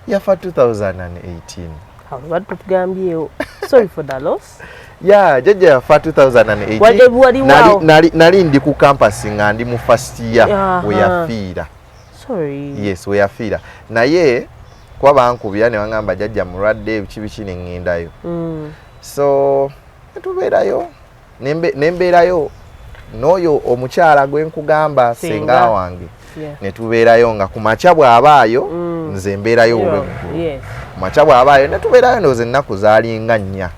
S2: yafa 2018.
S3: Awo badde tugambyewo, sorry for the loss.
S2: Ya, jjajja yafa 2018.
S3: Wadde waliwo awo.
S2: Nali ndi ku campus nga ndi mu first year we yafiira.
S3: Sorry.
S2: Yes, we yafiira, naye kuba bankubira ne baŋŋamba jjajja mulwadde, biki biki, ne ŋŋendayo. So netubeerayo, nembeerayo n'oyo omukyala gwe nkugamba,
S3: Senga.
S2: Senga wange. Ne tubeerayo nga ku makya bw'abaayo, nze mbeerayo olweggulo. Ku makya bw'abaayo ne tubeerayo, ndowooza ennaku zaalinga 4.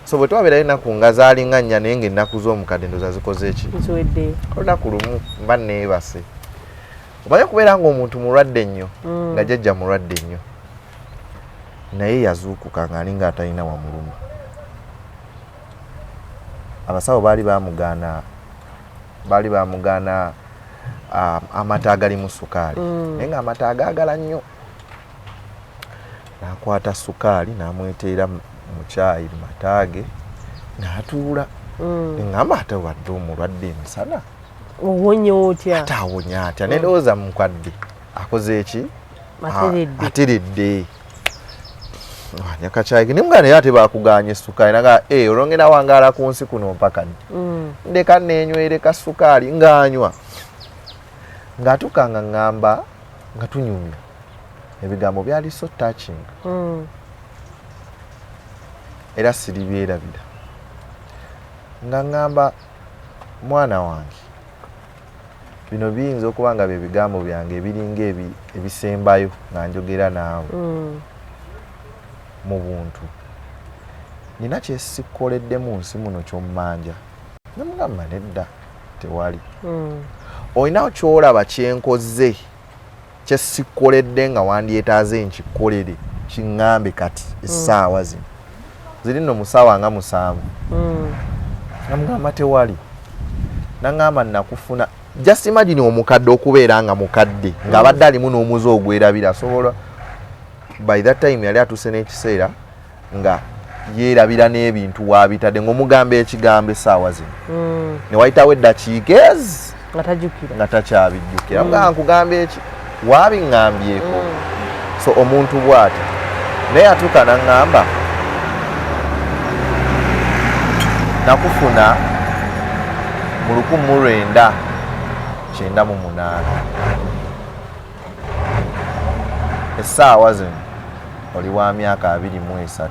S2: So bwe twabeerayo ennaku nga zaalinga 4, naye ng'ennaku z'omukadde ndowooza zikoze ki?
S3: Nziwedde.
S2: Olunaku lumu mba neebase, omanyi okubeera ng'omuntu mulwadde nnyo, nga jjajja mulwadde nnyo, naye yazuukuka ng'alinga atalina wamuluma. Abasawo baali bamugaana amata agalimu sukaali, naye ng'amata agaagala nnyo. N'akwata sukaali n'amweteera mu kyayi mu mata ge n'atuula. Neŋŋamba, ate wadde omulwadde emisana,
S3: Owonya otya?
S2: Ate awonya atya? Nendowooza mukadde akoze eki?
S3: Ateredde.
S2: Ateredde. Anywa kacyayi nimugana, naye ate bakuganya essukaali. Naga, "Eh, olwongera wangaala ku nsi kuno mpaka ddi? Ndeka nenywere kasukaali." Ng'anywa, ng'atuuka nga ŋŋamba, nga tunyumya, ebigambo byali so touching. Era siribyerabira. Nga ŋŋamba, "Mwana wange, bino biyinza okuba nga bye bigambo byange ebiringa ebisembayo nga njogera naawe mu buntu. Nina kyesikkoledde mu nsi muno kyommanja?" Nemugamba, "Nedda, tewali." "Olinawo kyolaba kyenkoze kyesikkoledde nga wandyetaaze nkikolere? Kiŋŋambe kati essaawa zino." Ziri nno mu ssaawa nga 7. Namugamba, "Tewali." Naŋŋamba, "Nakufuna." Just imagine omukadde okubeera nga mukadde ng'abadde alimu n'omuze ogwerabira. Asobola, by that time yali atuuse n'ekiseera nga yeerabira n'ebintu waabitadde, ng'omugamba ekigambo essaawa zino, ne wayitawo eddakiika ezi
S3: nga tajjukira.
S2: Nga takyabijjukira. Nga nkugamba eki, waabiŋŋambyeko. So omuntu bw'ati naye atuuka naŋŋamba, "Nakufuna mu 1998, essaawa zino oli wa myaka 23.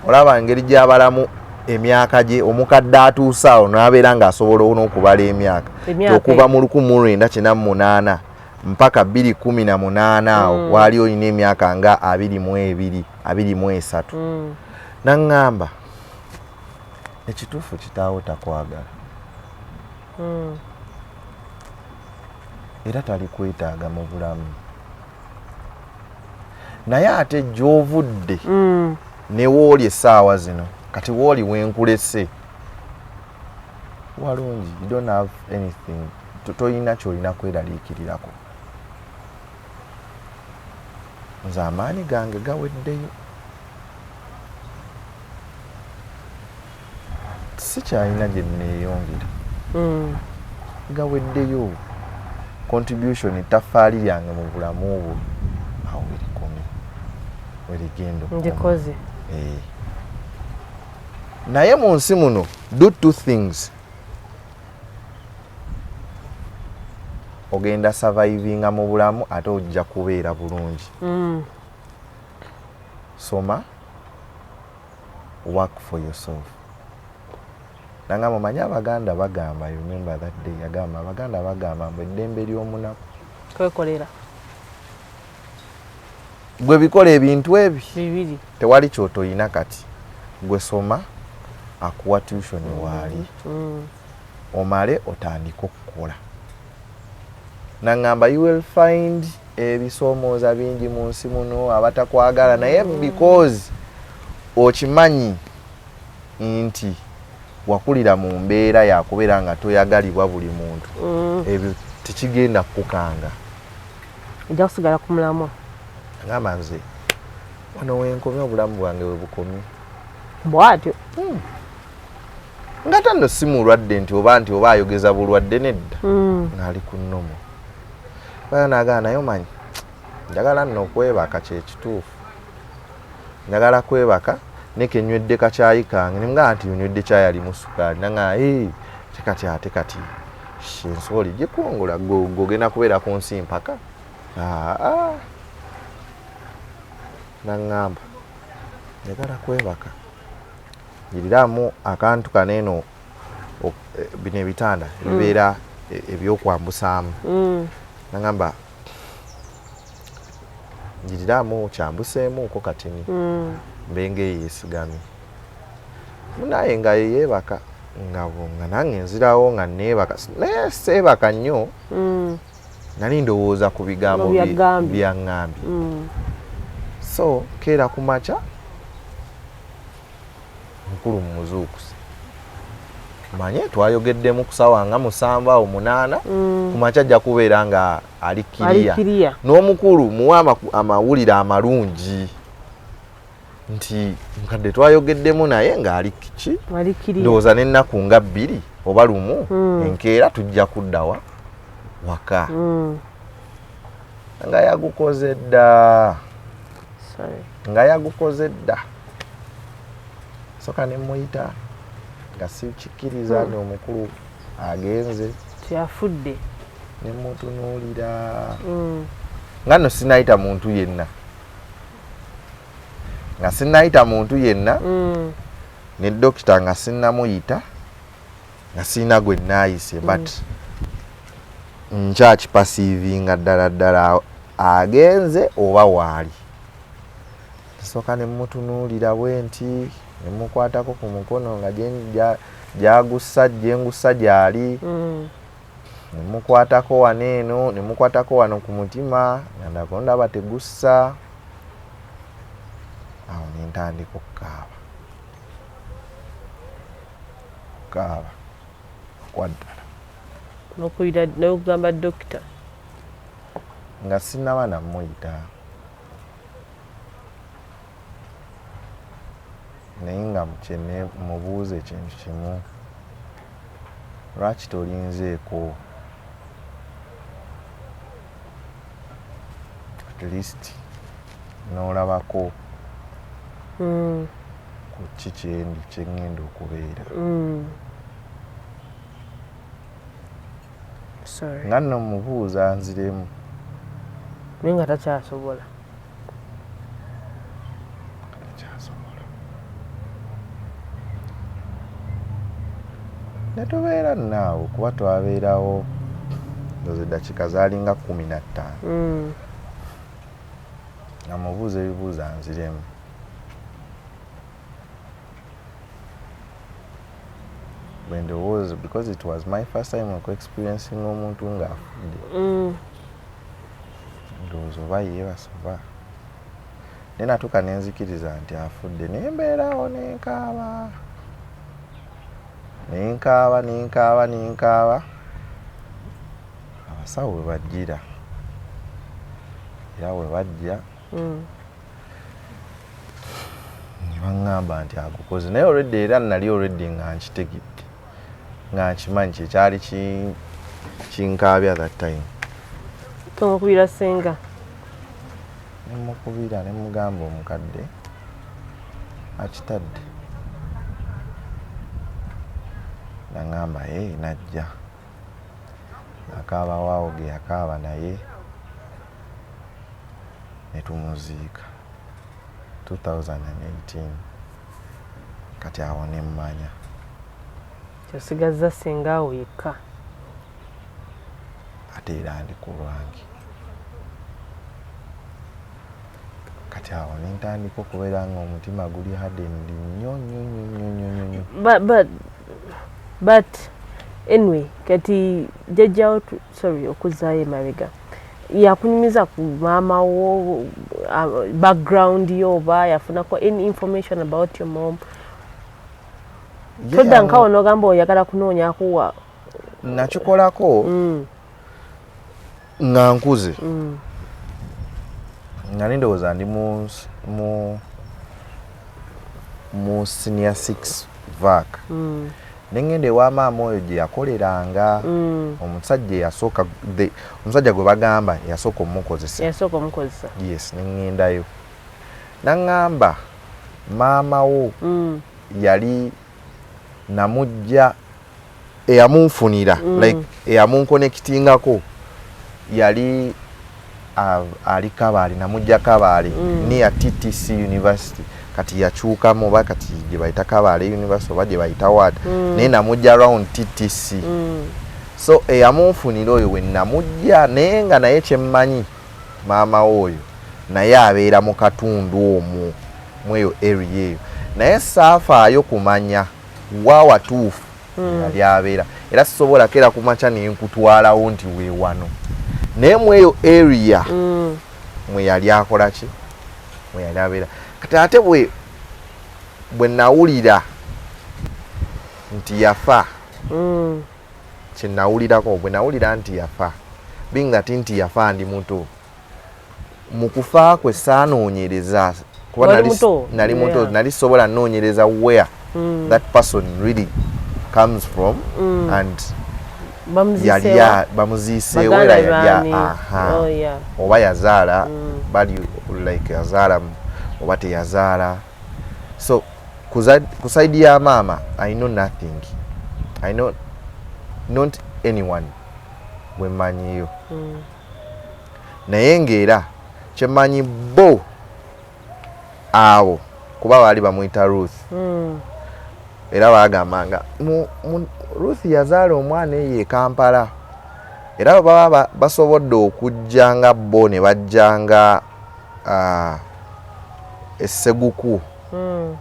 S2: Olaba engeri gy'abalamu emyaka gye. Omukadde atuuse awo n'abeera ng'asobola n'okubala emyaka
S3: Emyaka
S2: okuva mu 1998 mpaka 2018, awo waali olina emyaka nga 22, 23." Naŋŋamba, "Ekituufu, kitaawo takwagala era talikwetaaga mu bulamu, naye ate gy'ovudde ne wooli essaawa zino, kati wooli wenkulese walungi. You don't have anything. Toyina kyolina kweraliikirirako. Nze amaanyi gange gaweddeyo, sikyalina gye neeyongera. Gaweddeyo. Contribution, ettaffaali lyange mu bulamu bwo awo werikomye, werigenda okukoma."
S3: Ndikoze.
S2: Eh. "Naye mu nsi muno do two things: ogenda survivinga mu bulamu, ate ojja kubeera bulungi. Soma, work for yourself." Nangamba, "Omanyi Abaganda bagamba," I remember that day, yagamba, "Abaganda bagamba mbu eddembe ly'omunaku
S3: kwekolera.
S2: Gwe bikola ebintu ebi
S3: bibiri.
S2: Tewali kyotoyina kati. Gwe soma, akuwa tuition waali, omale otandike okukola." Naŋŋamba, "You will find ebisoomooza bingi mu nsi muno, abatakwagala, naye because okimanyi nti wakulira mu mbeera yakubeera nga toyagalibwa buli muntu, ebyo tekigenda kukukanga."
S3: Ojja kusigala ku mulamwa.
S2: Agamba, "Nze wano wenkomye, obulamu bwange we bukomye."
S3: Bwatyo.
S2: Nga tanno si mulwadde nti oba ayogeza bulwadde, nedda. Ng'ali ku normal baya. Nagamba, "Naye omanyi, njagala nno okwebaka, kyekituufu, njagala kwebaka neke nywedde kakyayi kange." Nemugamba nti, "Onywedde kyayi alimu sukaali?" Nanga, "Tekati ate kati ensooli gikwongola, gogenda kubeera ku nsi mpaka." Aa, naŋŋamba, "Njagala kwebaka, njiriramu akantu kaneeno, bino ebitanda ebibeera ebyokwambusaamu." Nagamba, "Njiriramu kyambuseemuuko katini, mbe yeesigamye." Munaye nga yeyeebaka, nga nange nzirawo nga neebaka, naye seebaka nnyo. Nali ndowooza ku bigambo
S3: Byagambye.
S2: Byaŋŋambye. So keera ku makya, mukulu mumuzuukuse, manye twayogeddemu ku ssaawa nga 7 awo 8 ku makya, ajja kubeera nga ali
S3: ali
S2: kiriya.
S3: Kiriya.
S2: N'omukulu muwe amawulire amalungi nti mukadde twayogeddemu naye ng'ali kiki.
S3: Ali kiriya.
S2: Ndowooza n'ennaku nga 2 oba 1, enkeera tujja kuddawa waka. Nga yagukoze dda.
S3: Sorry.
S2: Nga yagukoze dda. Soka ne muyita nga sikikkiriza nti omukulu agenze.
S3: Teyafudde.
S2: Ne mutunuulira. Nga nno sinayita muntu yenna. Nga sinnayita muntu yenna. Ne dokita nga sinnamuyita, nga sirina gwe naayise, but nkyakiperceivinga ddala ddala agenze oba waali. Nsooka ne mutunuulira bwe nti, ne mukwatako ku mukono nga gyagussa gyengussa gyali. Ne mukwatako wano eno, ne mukwatako wano ku mutima nga ndako ndaba tegussa. Awo ne ntandika okukaaba. Okukaaba kwa ddala.
S3: N'okuyita n'okugamba dokita.
S2: Nga sinnaba namuyita. Naye nga kyene mubuuza ekintu kimu, lwaki tolinzeeko at least n'olabako ku ki kyendi kye ŋŋenda okubeera?
S3: Sorry.
S2: Nga nno mubuuza nziremu.
S3: Naye nga takyasobola.
S2: Takyasobola. Ne tubeera naawo kuba twabeerawo ndowooza eddakiika zaalinga 15. Nga mubuuza ebibuuzo anziremu. Bwe ndowooza, because it was my first time oku-experiencing omuntu ng'afudde. Ndowooza oba yeebase oba, naye natuuka ne nzikiriza nti afudde, ne mbeerawo ne nkaaba, ne nkaaba, ne nkaaba, ne nkaaba. Abasawo we bajjira, era we bajja ne baŋŋamba nti agukoze, naye already era nali already nga nkitegedde, nga nkimanyi kyekyali kinkaabya that time.
S3: Tomukubira ssenga?
S2: Ne mukubira ne mugamba omukadde akitadde. Naŋŋamba ee, najja akaaba waawo ge yakaaba, naye ne tumuziika 2018. Kati awo ne mmanya.
S3: Osigazza ssenga awo yekka.
S2: Ate era ndi ku lwange. Kati awo ne ntandika okubeera nga omutima guli hardened nnyo nnyo nnyo nnyo nnyo nnyo nnyo.
S3: But anyway, kati jjajjawo, sorry okuzzaayo emabega, yakunyumiza ku maama wo, background yo, oba yafunako any information about your mom?
S2: Ye
S3: Todda nkawo n'ogamba oyagala kunoonyaako wa?
S2: Nakikolako nga nkuze. Nali ndowooza ndi mu senior 6 vac. Ne ŋŋenda ewa maama oyo gye yakoleranga. Omusajja eyasooka, omusajja gwe bagamba eyasooka omukozesa.
S3: Yasooka omukozesa.
S2: Yes, ne ŋŋendayo. Naŋŋamba maama wo yali namujja eyamunfunira, like eyamunkonectingako yali ali Kabaale, namujja Kabaale near TTC University. Kati yakyukamu oba kati gye bayita Kabaale University oba gye bayita what, naye namujja around TTC. So eyamunfunira oyo we namujja, naye nga naye kyemmanyi maama we oyo naye abeera mu katundu omwo mweyo area eyo, naye saafaayo kumanya wa watuufu yali abeera, era sisobola keera kumakya nenkutwalawo nti weewano, naye mweyo area mwe yali akola ki, mwe yali abeera. Kati ate bwe nawulira nti yafa, kye nawulirako bwe nawulira nti yafa, being that nti yafa ndi muto, mu kufa kwe saanoonyereza kuba
S3: Wali muto?
S2: nali muto. Nali sobola noonyereza where that person really comes from and Yali bamuziiseewo era yali aha.
S3: Oh, yeah.
S2: Oba yazaala bali like yazaala oba teyazaala. So ku side ya maama I know nothing. I know not anyone gwe mmanyiyo. Naye ng'era kyemmanyi bo abo kuba baali bamuyita Ruth. Era baagambanga Ruth yazaala omwana eyo e Kampala. Era baba basobodde okujja nga bo ne bajjanga esseguku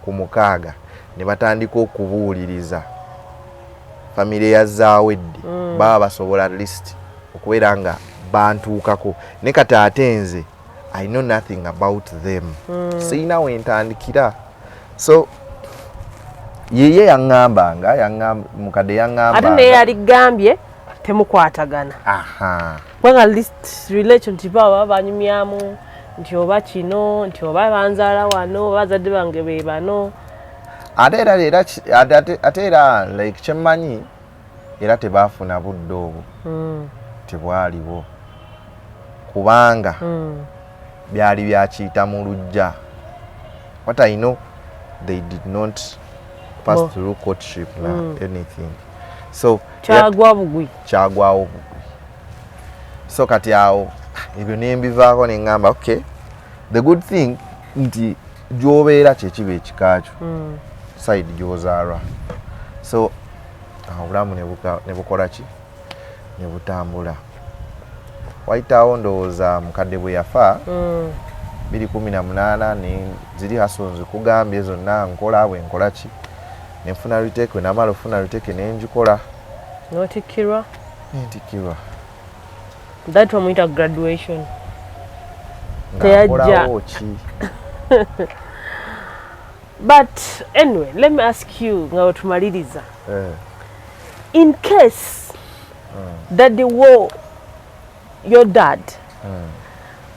S2: ku 6 ne batandika okubuuliriza famire ya Zaawedde. Baba basobola at least okubeera nga bantuukako. Ne kati ate nze I know nothing about them. Sirina we ntandikira. So yeye yaŋŋambanga, mukadde yaŋŋambanga.
S3: Ate naye yaligambye temukwatagana.
S2: Aha.
S3: Kubanga least relationship baba banyumyamu nti oba kino, nti oba banzaala wano, oba bazadde bange be bano.
S2: Ate era like kyemmanyi era tebaafuna budde obwo. Tebwaliwo. Kubanga byali byakiyita mu luggya. What I know, they did not pass through courtship na anything. So
S3: kyagwa bugwi.
S2: Kyagwawo bugwi. So kati awo ebyo ne mbivaako ne ŋŋamba okay, the good thing nti gy'obeera kye kiba ekika kyo. Side gy'ozaalwa. So obulamu ne bukola ki? Ne butambula. Wayitawo ndowooza mukadde bwe yafa 2018 ne ziri hustle nzikugambye zonna nkola bwe nkola ki? Ne nfuna retake, namala ofuna retake ne ngikola.
S3: N'otikkirwa?
S2: Ntikkirwa.
S3: That wamuyita graduation.
S2: Nga nkolawo ki?
S3: But anyway, let me ask you nga wetumaliriza. In case daddy wo, your dad,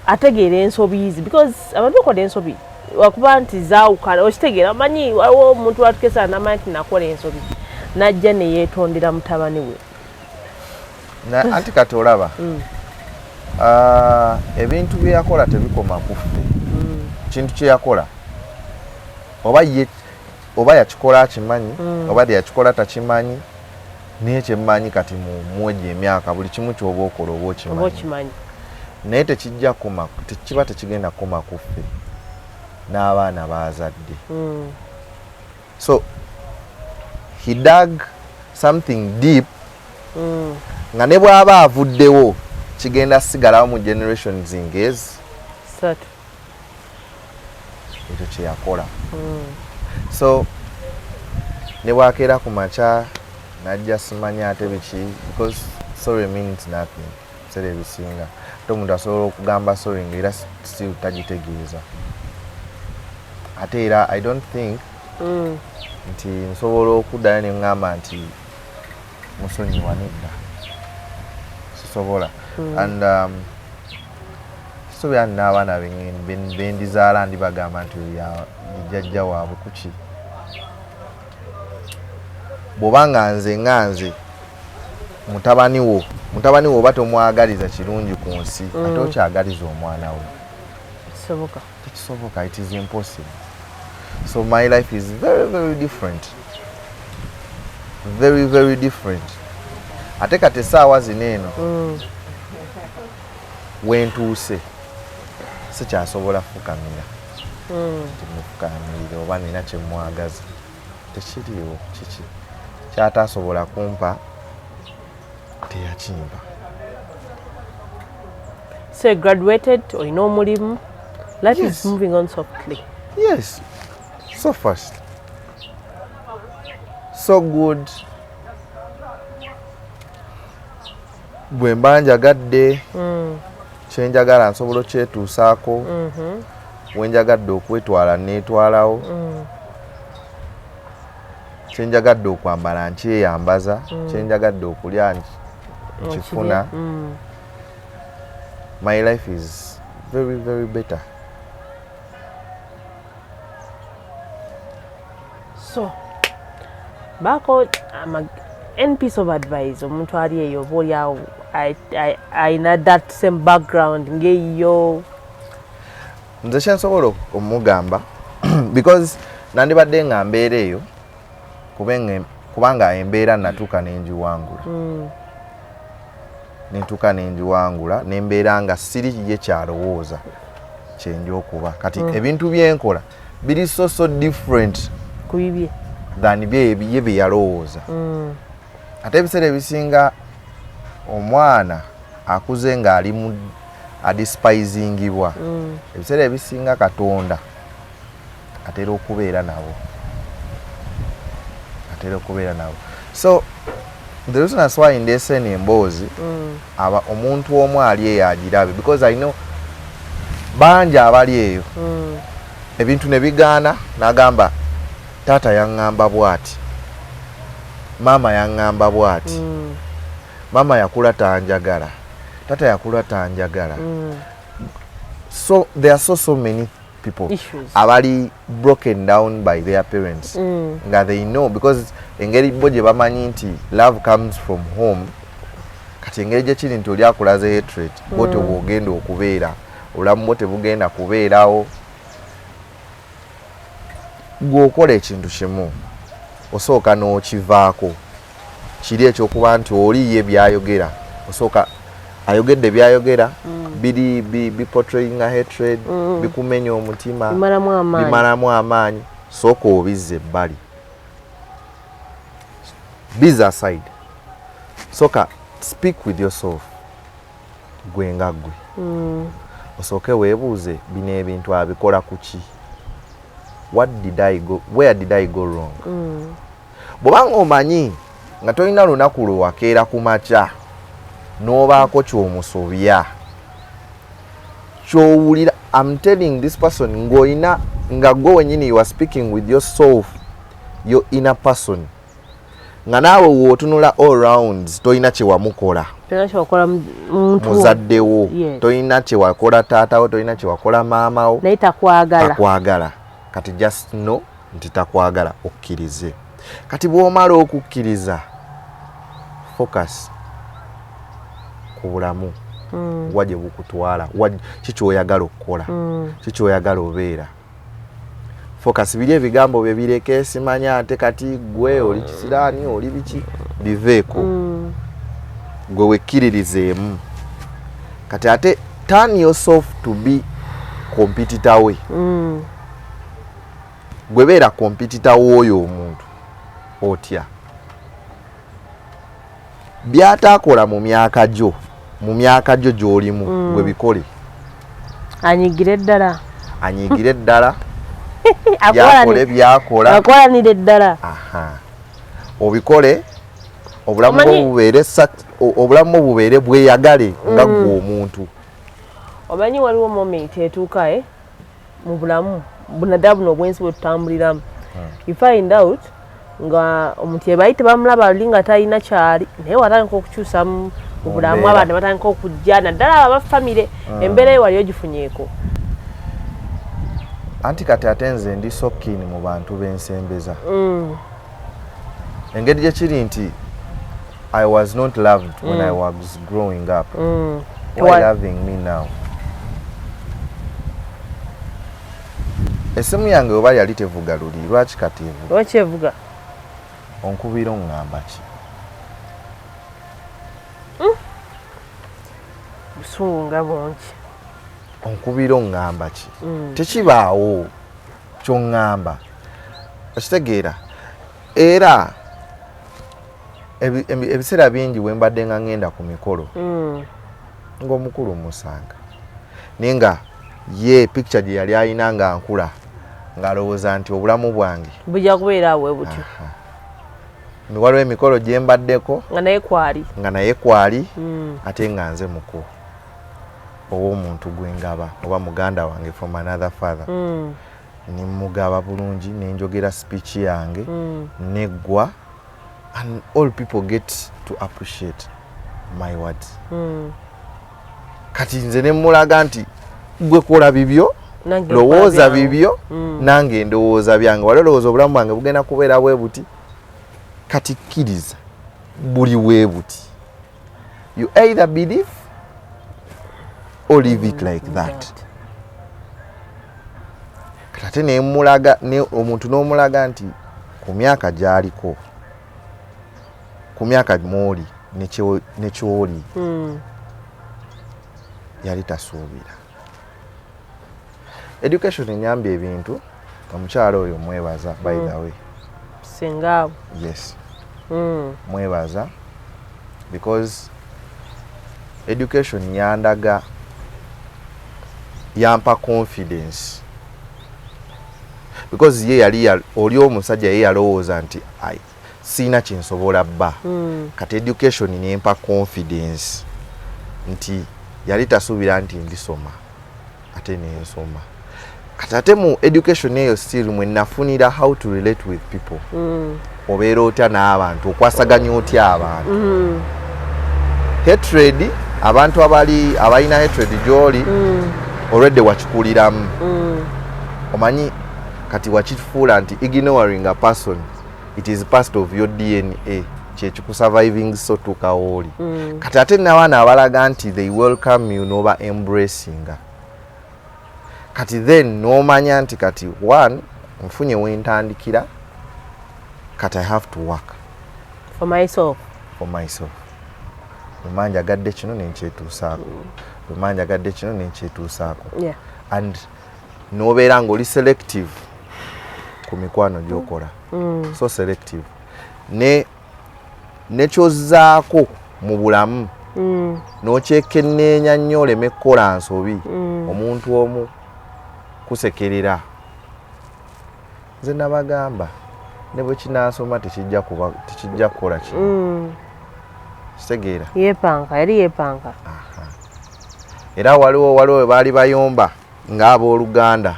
S3: ategeera ensobi zi, because abantu bakola ensobi wakuba nti zaawukana, okitegeera, omanyi waliwo omuntu watukesa n'amanya nti nakola ensobi n'ajja ne yeetondera mutabani we.
S2: Anti kati olaba ebintu bye yakola tebikoma ku ffe. Kintu kye yakola oba ye oba yakikola akimanyi oba teyakikola takimanyi, naye kyemmanyi kati mu mwegi emyaka buli kimu ky'oba okola oba okimanyi. Naye tekijja kukoma, tekiba tekigenda kukoma ku ffe n'abaana b'azadde. So he dug something deep nga ne bw'aba avuddewo kigenda sigalawo mu generations ng'ezi
S3: 3.
S2: Ekyo kye yakola. So ne bw'akeera ku makya n'ajja simanyi ate biki, because sorry means nothing ebiseera ebisinga. Ate omuntu asobola okugamba sorry ng'era still tagitegeeza. Ate era I don't think nti nsobola okuddayo ne ŋŋamba nti musonyiwa, nedda, sisobola. And sisobola n'abaana bendizaala ndibagamba nti oyo jjajja waabwe kuki. Bw'oba nga nze nga nze mutabani wo oba tomwagaliza kirungi ku nsi, ate okyagaliza omwana we.
S3: Tekisoboka.
S2: Tekisoboka, it is impossible. So my life is very very different. Very very different. Ate kati essaawa zino eno wentuuse sikyasobola fukamira. Timufukamirire oba nina kye mwagaza. Tekiriiwo kiki kyataasobola kumpa teyakimpa.
S3: So you graduated, olina omulimu, life
S2: Yes.
S3: is moving on softly.
S2: Yes, so fast, so good. Bwe mba njagadde kyenjagala nsobola okyetuusaako, wenjagadde okwetwala neetwalawo, kyenjagadde okwambala nkyeyambaza, kyenjagadde okulya nkifuna. My life is very very better.
S3: So baako Any piece of advice omuntu ali eyo, oba oli awo ayina that same background ng'eyiyo?
S2: Nze kyensobola omugamba, because nandibadde nga mbeera eyo, kubanga embeera natuuka nenjiwangula, nentuuka nenjiwangula, nembeera nga siri ye kyalowooza kyenja okuba kati. Ebintu byenkola biri so so different
S3: ku bibye
S2: than ye bye yalowooza. Ate ebiseera ebisinga omwana akuze ng'ali mu adespisingibwa, ebiseera ebisinga Katonda atera okubeera nabo, atera okubeera nabo. So the reason that's why ndeese eno emboozi, aba omuntu omu ali eyo agirabe, because I know bangi abali eyo, ebintu ne bigaana, n'agamba, "Taata yaŋŋamba bw'ati, maama yaŋŋamba bw'ati, maama yakula tanjagala, taata yakula tanjagala." So there are so so many people
S3: Issues.
S2: abali broken down by their parents, nga they know, because engeri bo gye bamanyi nti love comes from home, kati engeri gye kiri nti oli akulaze hatred, bwotyo bwogenda okubeera, obulamu bwo tebugenda kubeerawo. Gweokola ekintu kimu, osooka n'okivaako kiri ekyokuba nti oli ye byayogera, osooka ayogedde byayogera biri biportrayinga hatred, bikumenya omutima,
S3: bimalamu amaanyi.
S2: Bimalamu amaanyi. Sooka obizza ebbali, bizza aside. Sooka speak with yourself, gwe nga gwe, osooke weebuuze, bino ebintu abikola ku ki? What did I go, where did I go wrong? Bw'obanga omanyi nga tolina lunaku lwe wakeera ku makya n'obaako ky'omusobya ky'owulira, I'm telling this person, ng'olina nga gwe wenyini you are speaking with yourself, your inner person, nga naawe w'otunula all rounds tolina kye wamukola.
S3: Tolina kyewakola muntu wo.
S2: Muzaddewo.
S3: Yes.
S2: Tolina kye wakola taatawo, tolina kye wakola maamawo.
S3: Naye takwagala.
S2: Takwagala. Kati just know nti takwagala, okkirize. Kati bw'omala okukkiriza, focus ku bulamu, wa gye bukutwala, ki kyoyagala okukola, ki kyoyagala obeera. Focus biri ebigambo bye bireke, simanya ate kati gwe oli kisiraani, oli biki, biveeko. Gwe wekkiririzeemu. Kati ate turn yourself to be competitor we. Gwe beera competitor w'oyo omuntu. Otya byataakola mu myaka gyo, mu myaka gyo gy'olimu, gwe bikole.
S3: Anyigire ddala.
S2: Anyigire ddala, byakole byakola.
S3: Akwalanire ddala.
S2: Aha, obikole, obulamu bwo bubeere obulamu bwo bubeere bweyagale nga ggwe omuntu.
S3: Omanyi waliwo moment etuuka mu bulamu bunaddala buno obwensi bwe tutambuliramu, you find out nga omuntu yebaali tebamulaba luli nga talina kyali, naye watandika okukyusa mu bulamu,
S2: mbeera.
S3: Abantu batandika okujja, naddala abo abafamire. Embeera eyo wali ogifunyeeko?
S2: Anti kati ate nze ndi so keen mu bantu b'ensembeza, engeri gye kiri nti I was not loved when I was growing up. Why loving me now? Essimu yange oba yali tevuga luli, lwaki kati evuga?
S3: Lwaki evuga?
S2: Onkubira oŋŋamba ki?
S3: Busungu nga bungi.
S2: Onkubira oŋŋamba ki? Tekibaawo kyoŋŋamba, okitegeera? Era ebiseera bingi we mbadde nga ŋŋenda ku mikolo, ng'omukulu musanga, naye nga ye picture gye yali alina nga nkula, ng'alowooza nti obulamu bwange
S3: bujja kubeera awo butyo.
S2: Waliwo emikolo gye mbaddeko
S3: nga naye kwali.
S2: Nga naye kwali, ate nga nze muku ow'omuntu gwengaba oba muganda wange from another father, nemugaba bulungi, nenjogera speech yange neggwa, and all people get to appreciate my words. Kati nze nemulaga nti gwe kola bibyo,
S3: Nange
S2: lowooza
S3: nkola byange.
S2: bibyo, nange ndowooza byange. Wali olowooza obulamu bwange bugenda kubeera bwe buti, kati kkiriza. Buli weebuti, you either believe or leave it like that. Kati ate nemulaga omuntu n'omulaga nti ku myaka gy'aliko, ku myaka mwoli nekyoli, yali tasuubira. Education enyambye ebintu. Omukyalo oyo mwebaza, by the way.
S3: Singa abo.
S2: Yes. Mwebaza because education yandaga, yampa confidence, because ye yali oli omusajja ye yalowooza nti ai, siina kyensobola bba. Kati education nempa confidence nti yali tasuubira nti ndisoma, ate nensoma. Kati ate mu education eyo still mwe nafunira how to relate with people. Obeera otya n'abantu, okwasaganya otya abantu. Hatred, abantu abali abalina hatred gy'oli, already wakikuliramu. Omanyi kati wakifuula nti ignoring a person, it is part of your DNA, kyekikusurviving, so tuukawo oli. Kati ate n'abaana abalaga nti they welcome you, noba embracinga. Kati then n'omanya nti kati one nfunye wentandikira, kati I have to work
S3: for myself.
S2: For myself. Bwema njagadde kino nenkyetuusaako, bwema njagadde kino nenkyetuusaako. And n'obeera ng'oli selective ku mikwano gy'okola. So selective ne nekyozzaako mu bulamu, n'okyekenneenya nnyo oleme kukola nsobi. Omuntu omu kusekerera, nze nabagamba ne bwe kinaasoma tekijja kuba, tekijja kukola kino. Kitegeera?
S3: Yeepanka, yali yeepanka.
S2: Era waliwo we baali bayomba ng'abooluganda.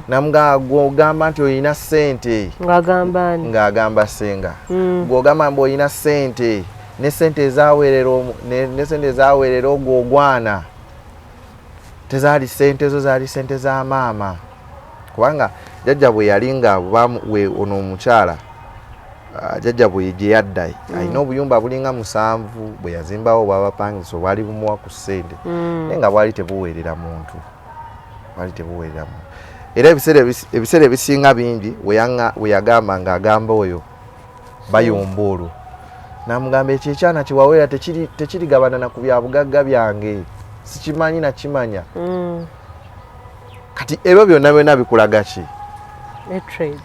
S2: Namugamba, gwogamba nti olina ssente.
S3: Ng'agamba ani?
S2: Ng'agamba senga. Gwogamba mbu olina ssente, ne ssente ezaweerera ne ssente ezaweerera ogwo ogwana tezaali ssente zo, zaali ssente za maama, kubanga jjajja bwe yali nga ono omukyala, jjajja bwe gye yadda alina obuyumba bulinga musanvu bwe yazimbawo bwabapangisa, obwali bumuwa ku ssente. Naye nga bwali tebuweerera muntu, bwali tebuweerera muntu. Era ebiseera ebisinga bingi we yagamba ng'agamba oyo bayomba olwo, namugamba ekyo ekyana kyewaweera tekirigabana na ku bya bugagga byange, sikimanyi nakimanya. Kati ebyo byonna byonna bikulaga ki?
S3: Hatred.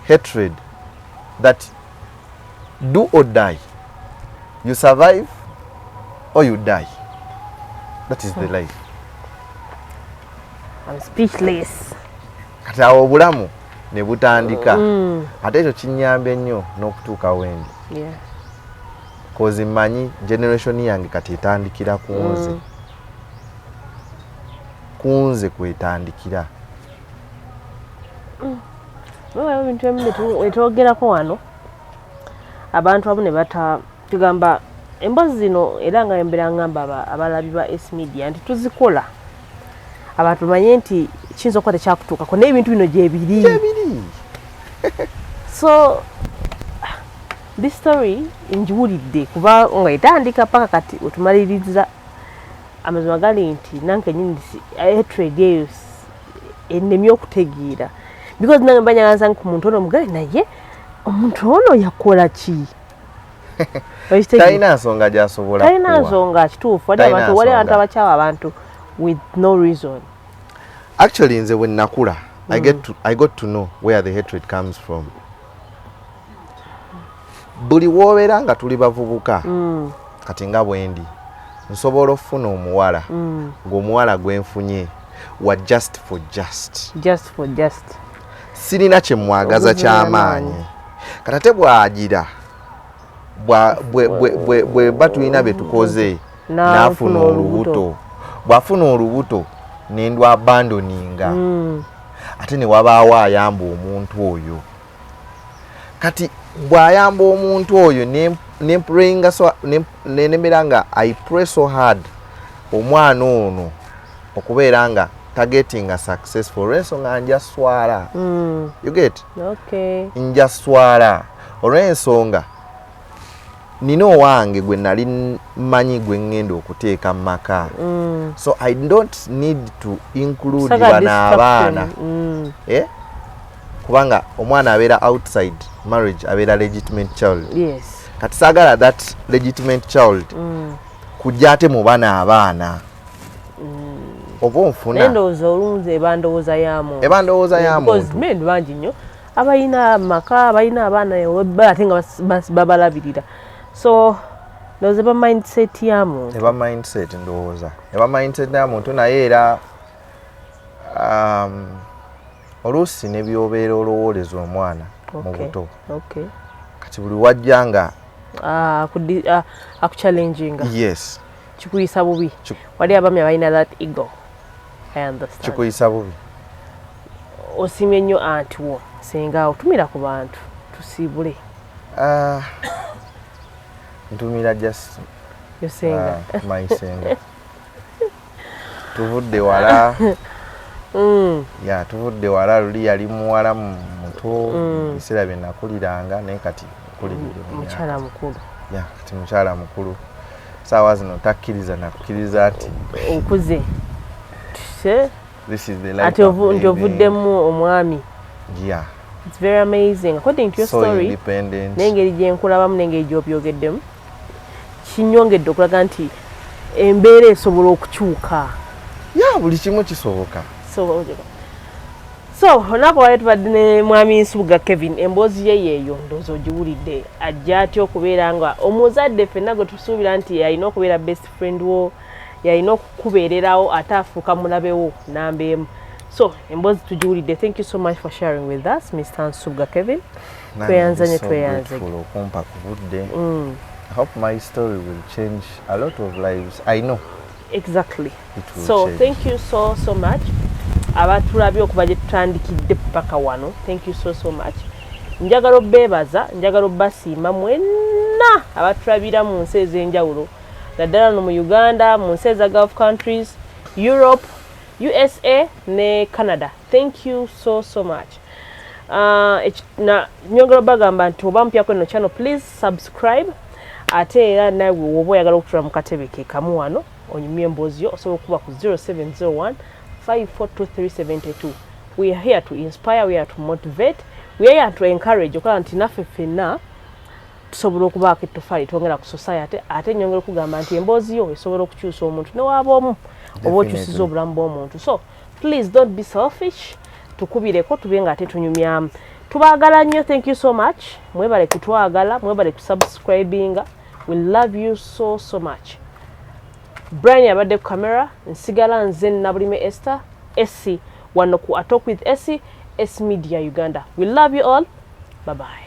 S2: Hatred that do or die, you survive or you die, that is the life.
S3: I'm speechless.
S2: Kati awo obulamu ne butandika. Ate ekyo kinyambye nnyo n'okutuuka wendi, 'cause mmanyi generation yange kati etandikira ku nze. Ku nze kwetandikira.
S3: Waliwo ebintu ebimu byetwogerako wano, abantu abamu ne bata tugamba emboozi zino, era nga embeera ngamba abalabi ba S Media nti tuzikola abantu bamanye nti kiyinza okuba tekyakutuukako, naye ebintu bino gyebiri.
S2: Gyebiri.
S3: So this story ngiwulidde kuba nga etandika paka kati wetumaliriza. Amazima gali nti nange nyini hatred eyo ennemye okutegeera, because nange mba njagala ku muntu ono mugale, naye omuntu ono yakola ki? Okitegeera?
S2: Talina nsonga gy'asobola
S3: Talina
S2: kuwa.
S3: nsonga, kituufu. Wali
S2: Talina
S3: abantu, wali abantu
S2: nsonga.
S3: abakyawa abantu with no reason.
S2: Actually nze bwe nakula, I got to know where the hatred comes from. Buli wobeera nga tuli bavubuka, kati nga bwendi, nsobola okufuna omuwala, ng'omuwala gwenfunye wa just for just.
S3: Just for just.
S2: Sirina kyemwagaza
S3: Obuzibu.
S2: kyamaanyi. Kati ate bwagira bwe ba tulina bye tukoze,
S3: N'afuna
S2: n'afuna
S3: olubuto.
S2: olubuto. Bw'afuna olubuto nendwa abandoninga. Ate ne wabaawo ayamba omuntu oyo. Kati bw'ayamba omuntu oyo, nemprayinga nembeera nga I pray so hard omwana ono okubeera nga targetinga successful, olw'ensonga nja swala. You get?
S3: Okay.
S2: Nja swala olw'ensonga. Nina owange gwe nali mmanyi gwe ŋŋenda okuteeka mu maka, so I don't need to include
S3: Saga
S2: bano abaana.
S3: distraction.
S2: Eh? Kubanga omwana abeera outside marriage abeera legitimate child. Kati saagala that legitimate child kujja ate mu bana abaana, oba
S3: Naye
S2: onfuna?
S3: Ndowooza olunzi eba ndowooza ya muntu.
S2: Eba ndowooza ya
S3: Because
S2: muntu.
S3: men bangi nnyo abalina amaka, abalina abaana ate nga babalabirira, so ndowooza eba mindset ya muntu.
S2: Eba mindset, ndowooza eba mindset ya muntu, naye era oluusi ne byobeera olowooleza omwana mu buto, kati buli wajja nga
S3: Ah, akuchallenginga.
S2: Yes.
S3: Kikuyisa bubi. Wali abaami abalina that ego, I understand.
S2: Kikuyisa bubi.
S3: Osiimye nnyo anti wo senga otumira ku bantu tusiibule.
S2: Ah, ntumira just
S3: Yo senga.
S2: My senga, tuvudde wala. Ya, tuvudde wala. Luli yali muwala muto mu biseera bye nakuliranga, naye kati nkuliridde mu myaka.
S3: Mukyala mukulu.
S2: Ya, kati mukyala mukulu, saawa zino takkiriza nakukkiriza nti
S3: Okuze. Se,
S2: this is the life
S3: ati
S2: I'm
S3: nti
S2: living.
S3: ovuddemu omwami.
S2: Yeah.
S3: It's very amazing according to your
S2: So
S3: story.
S2: independent.
S3: N'engeri gye nkulabamu n'engeri gy'obyogeddemu kinyongedde okulaga nti embeera esobola okukyuka.
S2: Ya, buli kimu kisoboka.
S3: So olunaku olwaleero tubadde ne mwami Nsubuga Kevin. Emboozi ye yeeyo, ndowooza ogiwulidde. Ajja atya okubeera nga omuzadde ffenna gwe tusuubira nti yalina okubeera best friend wo, yalina okukubeererawo, ate afuuka mulabewo namba emu. So emboozi tugiwulidde. Thank you so much for sharing with us, Mr Nsubuga Kevin. Tweyanza nnyo, tweyanze.
S2: Okumpa ku budde. I hope my story will change a lot of lives. I know it will
S3: So
S2: change.
S3: thank you so so much abatulabye okuva gye tutandikidde paka wano. Thank you so so much. Njagala obbeebaza, njagala obbasiima mwenna abatulabira mu nsi ez'enjawulo, naddala no mu Uganda, mu nsi eza Gulf countries, Europe, USA ne Canada. Thank you so so much. Nyongera obagamba nti oba mupyako eno channel, please subscribe. Ate era nawe woba oyagala okutula mu katebe ke kamu wano onyumye emboozi yo, osobola okuba ku 0701 542372. We are here to inspire, we are to motivate, we are here to encourage, okulaba nti naffe ffenna tusobola okubaako ettofaali twongera ku society. Ate nyongera okugamba nti emboozi yo esobola okukyusa omuntu newaaba omu, oba okyusiza obulamu bw'omuntu. So please don't be selfish, tukubireko tube nga ate tunyumyamu. Tubaagala nnyo. Thank you so much. Mwebale kutwagala, mwebale kusubscribinga. We love you so so much. Brian abadde ku camera, nsigala nze Nabulime Esther Esy, wano ku A Talk with Esy, S Media Uganda. We love you all. Bye bye.